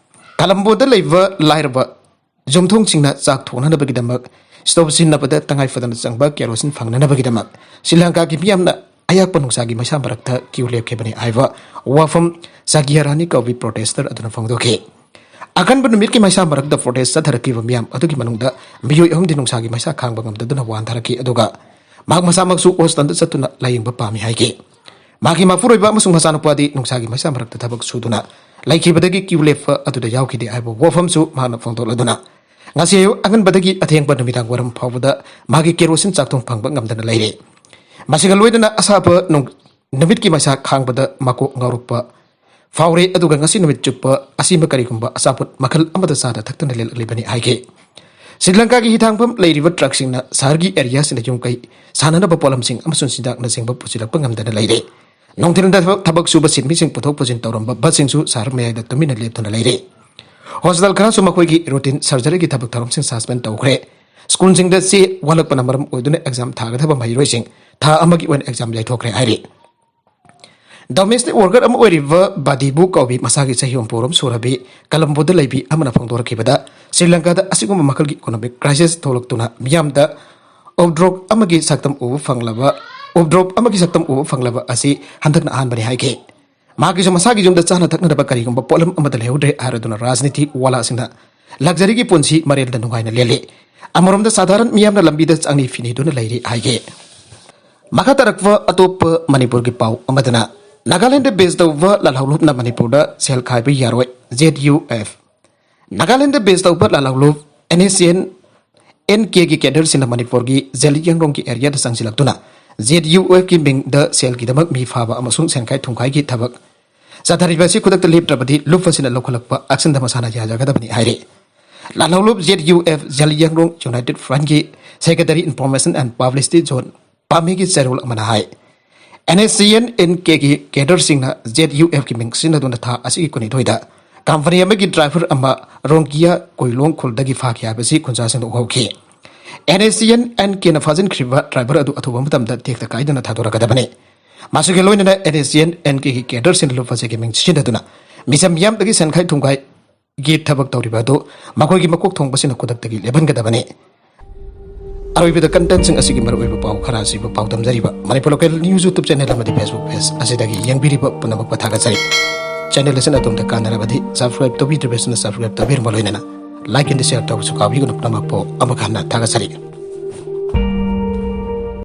ꯀꯂꯝꯕꯣꯗ ꯂꯩꯕ ꯂꯥꯏꯔꯕ ꯌꯨꯝꯊꯣꯡꯁꯤꯡꯅ ꯆꯥꯛ ꯊꯣꯡꯅꯅꯕꯒꯤꯗꯃꯛ ꯁ꯭ꯇꯣꯚ ꯁꯤꯖꯤꯟꯅꯕꯗ ꯇꯉꯥꯏ ꯐꯗꯅ ꯆꯪꯕ ꯀꯦꯔꯣꯁꯤꯟ ꯐꯪꯅꯅꯕꯒꯤꯗꯃꯛ ꯁ꯭ꯔꯤ ꯂꯪꯀꯥꯒꯤ ꯃꯤꯌꯥꯝꯅ ꯑꯌꯥꯛꯄ ꯅꯨꯡꯁꯥꯒꯤ ꯃꯩꯁꯥ ꯃꯔꯛꯇ ꯀ꯭ꯌꯨ ꯂꯦꯞꯈꯤꯕꯅꯤ ꯍꯥꯏꯕ ꯋꯥꯐꯝ ꯁꯥꯒꯤꯌꯥꯔꯥꯅꯤ ꯀꯧꯕꯤ ꯄ꯭ꯔꯣꯇꯦꯁꯇꯔ ꯑꯗꯨꯅ ꯐꯣꯡꯗꯣꯛꯈꯤ꯫ ꯑꯀꯟꯕ ꯅꯨꯃꯤꯠꯀꯤ ꯃꯩꯁꯥ ꯃꯔꯛꯇ ꯄ꯭ꯔꯣꯇꯦꯁ ꯆꯠꯊꯔꯛꯈꯤꯕ ꯃꯤꯌꯥꯝ ꯑꯗꯨꯒꯤ ꯃꯅꯨꯡꯗ ꯃꯤꯑꯣꯏ ꯑꯍꯨꯝꯗꯤ ꯅꯨꯡꯁꯥꯒꯤ ꯃꯩꯁꯥ ꯈꯥꯡꯕ ꯉꯝꯗꯗꯨꯅ ꯋꯥꯟꯊꯔꯛꯈꯤ, ꯑꯗꯨꯒ ꯃꯍꯥꯛ ꯃꯁꯥꯃꯛꯁꯨ ꯍꯣꯁꯄꯤꯇꯥꯜꯗ ꯆꯠꯇꯨꯅ ꯂꯥꯌꯦꯡꯕ ꯄꯥꯝꯃꯤ ꯍꯥꯏꯈꯤ꯫ ꯃꯍꯥꯛꯀꯤ ꯃꯄꯨꯔꯣꯏꯕ ꯑꯃꯁꯨꯡ ꯃꯆꯥꯅꯨꯄꯥꯗꯤ ꯅꯨꯡꯁꯥꯒꯤ ꯃꯩꯁꯥ ꯃꯔꯛꯇ ꯊꯕꯛ ꯁꯨꯗꯨꯅ ꯂꯩꯈꯤꯕꯗꯒꯤ ꯀ꯭ꯌꯨ ꯂꯦꯞꯄ ꯑꯗꯨꯗ ꯌꯥꯎꯈꯤꯗꯦ ꯍꯥꯏꯕ ꯋꯥꯐꯝꯁꯨ ꯃꯍꯥꯛꯅ ꯐꯣꯡꯗꯣꯛꯂꯗꯨꯅ, ꯉꯁꯤ ꯑꯌꯨꯛ ꯑꯉꯟꯕꯗꯒꯤ ꯑꯊꯦꯡꯕ ꯅꯨꯃꯤꯗꯥꯡ ꯋꯥꯏꯔꯝ ꯐꯥꯎꯕꯗ ꯃꯍꯥꯛꯀꯤ ꯀꯦꯔꯣꯁꯤꯟ ꯆꯥꯛꯊꯨꯡ ꯐꯪꯕ ꯉꯝꯗꯅ ꯂꯩꯔꯦ꯫ ꯃꯁꯤꯒ ꯂꯣꯏꯅꯅ ꯑꯁꯥꯕ ꯅꯨꯡ-, ꯅꯨꯃꯤꯠꯀꯤ ꯃꯩꯁꯥ ꯈꯥꯡꯕꯗ ꯃꯀꯣꯛ ꯉꯥꯎꯔꯛꯄ ꯐꯥꯎꯔꯦ, ꯑꯗꯨꯒ ꯉꯁꯤ ꯅꯨꯃꯤꯠ ꯆꯨꯞꯄ ꯑꯁꯤꯃ ꯀꯔꯤꯒꯨꯝꯕ ꯑꯆꯥꯄꯣꯠ ꯃꯈꯜ ꯑꯃꯠꯇ ꯆꯥꯗ ꯊꯛꯇꯅ ꯂꯦꯜꯂꯛꯂꯤꯕꯅꯤ ꯍꯥꯏꯈꯤ꯫ ꯁ꯭ꯔꯤ ꯂꯪꯀꯥꯒꯤ ꯍꯤꯊꯥꯡꯐꯝ ꯂꯩꯔꯤꯕ ꯇ꯭ꯔꯛꯁꯤꯡꯅ ꯁꯍꯔꯒꯤ ꯑꯦꯔꯤꯌꯥꯁꯤꯡꯗ ꯌꯨꯝ ꯀꯩ, ꯁꯥꯟꯅꯅꯕ ꯄꯣꯠꯂꯝꯁꯤꯡ ꯑꯃꯁꯨꯡ ꯆꯤꯟꯖꯥꯛꯅꯆꯤꯡꯕ ꯄꯨꯁꯤꯜꯂꯛꯄ ꯉꯝꯗꯅ ꯂꯩꯔꯦ꯫ ꯅꯨꯡꯊꯤꯜꯗ ꯊꯕꯛ ꯁꯨꯕ ꯁꯤꯟꯃꯤꯁꯤꯡ ꯄꯨꯊꯣꯛ ꯄꯨꯁꯤꯟ ꯇꯧꯔꯝꯕ ꯕꯁꯁꯤꯡꯁꯨ ꯁꯍꯔ ꯃꯌꯥꯏꯗ ꯇꯨꯃꯤꯟꯅ ꯂꯦꯞꯇꯨꯅ ꯂꯩꯔꯦ꯫ ꯍꯣꯁꯄꯤꯇꯥꯜ ꯈꯔꯁꯨ ꯃꯈꯣꯏꯒꯤ ꯔꯨꯇꯤꯟ ꯁꯔꯖꯔꯤꯒꯤ ꯊꯕꯛ ꯊꯧꯔꯝꯁꯤꯡ ꯁꯁꯄꯦꯟ ꯇꯧꯈ꯭ꯔꯦ꯫ ꯁ꯭ꯀꯨꯜꯁꯤꯡꯗ ꯆꯦ ꯋꯥꯠꯂꯛꯄꯅ ꯃꯔꯝ ꯑꯣꯏꯗꯨꯅ ꯑꯦꯛꯖꯥꯝ ꯊꯥꯒꯗꯕ ꯃꯍꯩꯔꯣꯏꯁꯤꯡ ꯊꯥ ꯑꯃꯒꯤ ꯑꯣꯏꯅ ꯑꯦꯛꯖꯥꯝ ꯌꯩꯊꯣꯛꯈ꯭ꯔꯦ ꯍꯥꯏꯔꯤ꯫ ꯗꯣꯃꯦꯁꯇꯤꯛ ꯋꯥꯔꯀꯔ ꯑꯃ ꯑꯣꯏꯔꯤꯕ ꯕꯥꯗꯤꯕꯨ ꯀꯧꯕꯤ ꯃꯁꯥꯒꯤ ꯆꯍꯤ ꯍꯨꯝꯐꯨ ꯁꯨꯔꯕꯤ ꯀꯂꯝꯕꯣꯗ ꯂꯩꯕꯤ ꯑꯃꯅ ꯐꯣꯡꯗꯣꯔꯛꯈꯤꯕꯗ, ꯁ꯭ꯔꯤ ꯂꯪꯀꯥꯗ ꯑꯁꯤꯒꯨꯝꯕ ꯃꯈꯜꯒꯤ ꯏꯀꯣꯅꯣꯃꯤꯛ ꯀ꯭ꯔꯥꯏꯁꯤꯁ ꯊꯣꯛꯂꯛꯇꯨꯅ ꯃꯤꯌꯥꯝꯗ ꯎꯞꯗ꯭ꯔꯣꯞ ꯑꯃꯒꯤ ꯁꯛꯇꯝ ꯎꯕ ꯐꯪꯂꯕ, ꯎꯞꯗ꯭ꯔꯣꯞ ꯑꯃꯒꯤ ꯁꯛꯇꯝ ꯎꯕ ꯐꯪꯂꯕ ꯑꯁꯤ ꯍꯟꯗꯛꯅ ꯑꯍꯥꯟꯕꯅꯤ ꯍꯥꯏꯈꯤ꯫ ꯃꯍꯥꯛꯀꯤꯁꯨ ꯃꯁꯥꯒꯤ ꯌꯨꯝꯗ ꯆꯥꯅ ꯊꯛꯅꯅꯕ ꯀꯔꯤꯒꯨꯝꯕ ꯄꯣꯠꯂꯝ ꯑꯃꯠꯇ ꯂꯩꯍꯧꯗ꯭ꯔꯦ ꯍꯥꯏꯔꯗꯨꯅ ꯔꯥꯖꯅꯤꯇꯤ ꯋꯥꯂꯥꯁꯤꯡꯅ ꯂꯛꯖꯔꯤꯒꯤ ꯄꯨꯟꯁꯤ ꯃꯔꯦꯜꯗ ꯅꯨꯡꯉꯥꯏꯅ ꯂꯦꯜꯂꯤ꯫ ꯑꯃꯔꯣꯝꯗ ꯁꯥꯙꯥꯔꯟ ꯃꯤꯌꯥꯝꯅ ꯂꯝꯕꯤꯗ ꯆꯪꯅꯤ ꯐꯤꯅꯤꯗꯨꯅ ꯂꯩꯔꯤ ꯍꯥꯏꯈꯤ꯫ ꯃꯈꯥ ꯇꯥꯔꯛꯄ ꯑꯇꯣꯞꯄ ꯃꯅꯤꯄꯨꯔꯒꯤ ꯄꯥꯎ ꯑꯃꯗꯅ, ꯅꯥꯒꯥꯂꯦꯟꯗ ꯕꯦꯖ ꯇꯧꯕ ꯂꯥꯜꯍꯧꯂꯨꯞꯅ ꯃꯅꯤꯄꯨꯔꯗ ꯁꯦꯜ ꯈꯥꯏꯕ ꯌꯥꯔꯣꯏ, ꯖꯦꯠ ꯌꯨ ꯑꯦꯐ꯫ ꯅꯥꯒꯥꯂꯦꯟꯗ ꯕꯦꯖ ꯇꯧꯕ ꯂꯥꯜꯍꯧꯂꯨꯞ and S C N N ꯀꯦꯒꯤ ꯀꯦꯗꯔꯁꯤꯡꯅ ꯃꯅꯤꯄꯨꯔꯒꯤ ꯖꯦꯂꯤꯌꯥꯡꯔꯣꯡꯒꯤ ꯑꯦꯔꯤꯌꯥꯗ ꯆꯪꯁꯤꯜꯂꯛꯇꯨꯅ ꯖꯦꯠ ꯌꯨ ꯑꯦꯐꯀꯤ ꯃꯤꯡꯗ ꯁꯦꯜꯒꯤꯗꯃꯛ ꯃꯤ ꯐꯥꯕ ꯑꯃꯁꯨꯡ ꯁꯦꯟꯈꯥꯏ ꯊꯨꯝꯈꯥꯏꯒꯤ ꯊꯕꯛ ꯆꯠꯊꯔꯤꯕ ꯑꯁꯤ ꯈꯨꯗꯛꯇ ꯂꯦꯞꯇ꯭ꯔꯕꯗꯤ ꯂꯨꯞ ꯑꯁꯤꯅ ꯂꯧꯈꯠꯂꯛꯄ ꯑꯦꯛꯁꯟꯗ ꯃꯁꯥꯅ ꯌꯥꯖꯒꯗꯕꯅꯤ ꯍꯥꯏꯔꯤ꯫ ꯂꯥꯜꯍꯧꯂꯨꯞ Z U F Zeliangrong United ꯐ꯭ꯔꯟꯠꯀꯤ secretary information and publicity John ꯄꯥꯃꯤꯒꯤ ꯆꯦꯔꯣꯜ ꯑꯃꯅ ꯍꯥꯏ, N S C N N ꯀꯦꯒꯤ ꯀꯦꯗꯔꯁꯤꯡꯅ ꯖꯦꯠ ꯌꯨ ꯑꯦꯐꯀꯤ ꯃꯤꯡ ꯁꯤꯖꯤꯟꯅꯗꯨꯅ ꯊꯥ ꯑꯁꯤꯒꯤ ꯀꯨꯟꯅꯤꯊꯣꯏꯗ ꯀꯝꯄꯅꯤ ꯑꯃꯒꯤ ꯗ꯭ꯔꯥꯏꯚꯔ ꯑꯃ ꯔꯣꯡꯀꯤꯌꯥ ꯀꯣꯏꯂꯣꯡ ꯈꯨꯜꯗꯒꯤ ꯐꯥꯈꯤ ꯍꯥꯏꯕꯁꯤ ꯈꯨꯟꯖꯥꯁꯤꯡꯗ ꯎꯍꯧꯈꯤ꯫ And S C N and ꯀꯦꯅ ꯐꯥꯖꯤꯟꯈ꯭ꯔꯤꯕ ꯗ꯭ꯔꯥꯏꯚꯔ ꯑꯗꯨ ꯑꯊꯨꯕ ꯃꯇꯝꯗ ꯇꯦꯛꯇ ꯀꯥꯏꯗꯅ ꯊꯥꯗꯣꯔꯛꯀꯗꯕꯅꯤ꯫ ꯃꯁꯤꯒ ꯂꯣꯏꯅꯅ and S C N N ꯀꯦꯒꯤ ꯀꯦꯗꯔꯁꯤꯡꯅ ꯂꯨꯞ ꯑꯁꯤꯒꯤ ꯃꯤꯡ ꯁꯤꯖꯤꯟꯅꯗꯨꯅ ꯃꯤꯆꯝ ꯃꯤꯌꯥꯝꯗꯒꯤ ꯁꯦꯟꯈꯥꯏ ꯊꯨꯝꯈꯥꯏꯒꯤ ꯊꯕꯛ ꯇꯧꯔꯤꯕ ꯑꯗꯨ ꯃꯈꯣꯏꯒꯤ ꯃꯀꯣꯛ ꯊꯣꯡꯕꯁꯤꯡꯅ ꯈꯨꯗꯛꯇꯒꯤ ꯂꯦꯞꯍꯟꯒꯗꯕꯅꯤ꯫ ꯑꯔꯣꯏꯕꯗ ꯀꯟꯇꯦꯟꯁꯤꯡ ꯑꯁꯤꯒꯤ ꯃꯔꯨꯑꯣꯏꯕ ꯄꯥꯎ ꯈꯔ ꯑꯁꯤꯕꯨ ꯄꯥꯎꯗꯝꯖꯔꯤꯕ Manipur local news YouTube channel ꯑꯃꯗꯤ ꯐꯦꯁꯕꯨꯛ ꯄꯦꯖ ꯑꯁꯤꯗꯒꯤ ꯌꯦꯡꯕꯤꯔꯤꯕ ꯄꯨꯝꯅꯃꯛꯄꯨ ꯊꯥꯒꯠꯆꯔꯤ꯫ Channel ꯑꯁꯤꯅ ꯑꯗꯣꯝꯗ ꯀꯥꯟꯅꯔꯕꯗꯤ subscribe ꯇꯧꯕꯤꯗ꯭ꯔꯤꯕꯁꯤꯅ subscribe ꯇꯧꯕꯤꯔꯝꯕ ꯂꯣꯏꯅꯅ like and share ꯇꯧꯕꯁꯨ ꯀꯥꯎꯕꯤꯒꯅꯨ꯫ ꯄꯨꯝꯅꯃꯛꯄꯨ ꯑꯃꯨꯛ ꯍꯟꯅ ꯊꯥꯒꯠꯆꯔꯤ꯫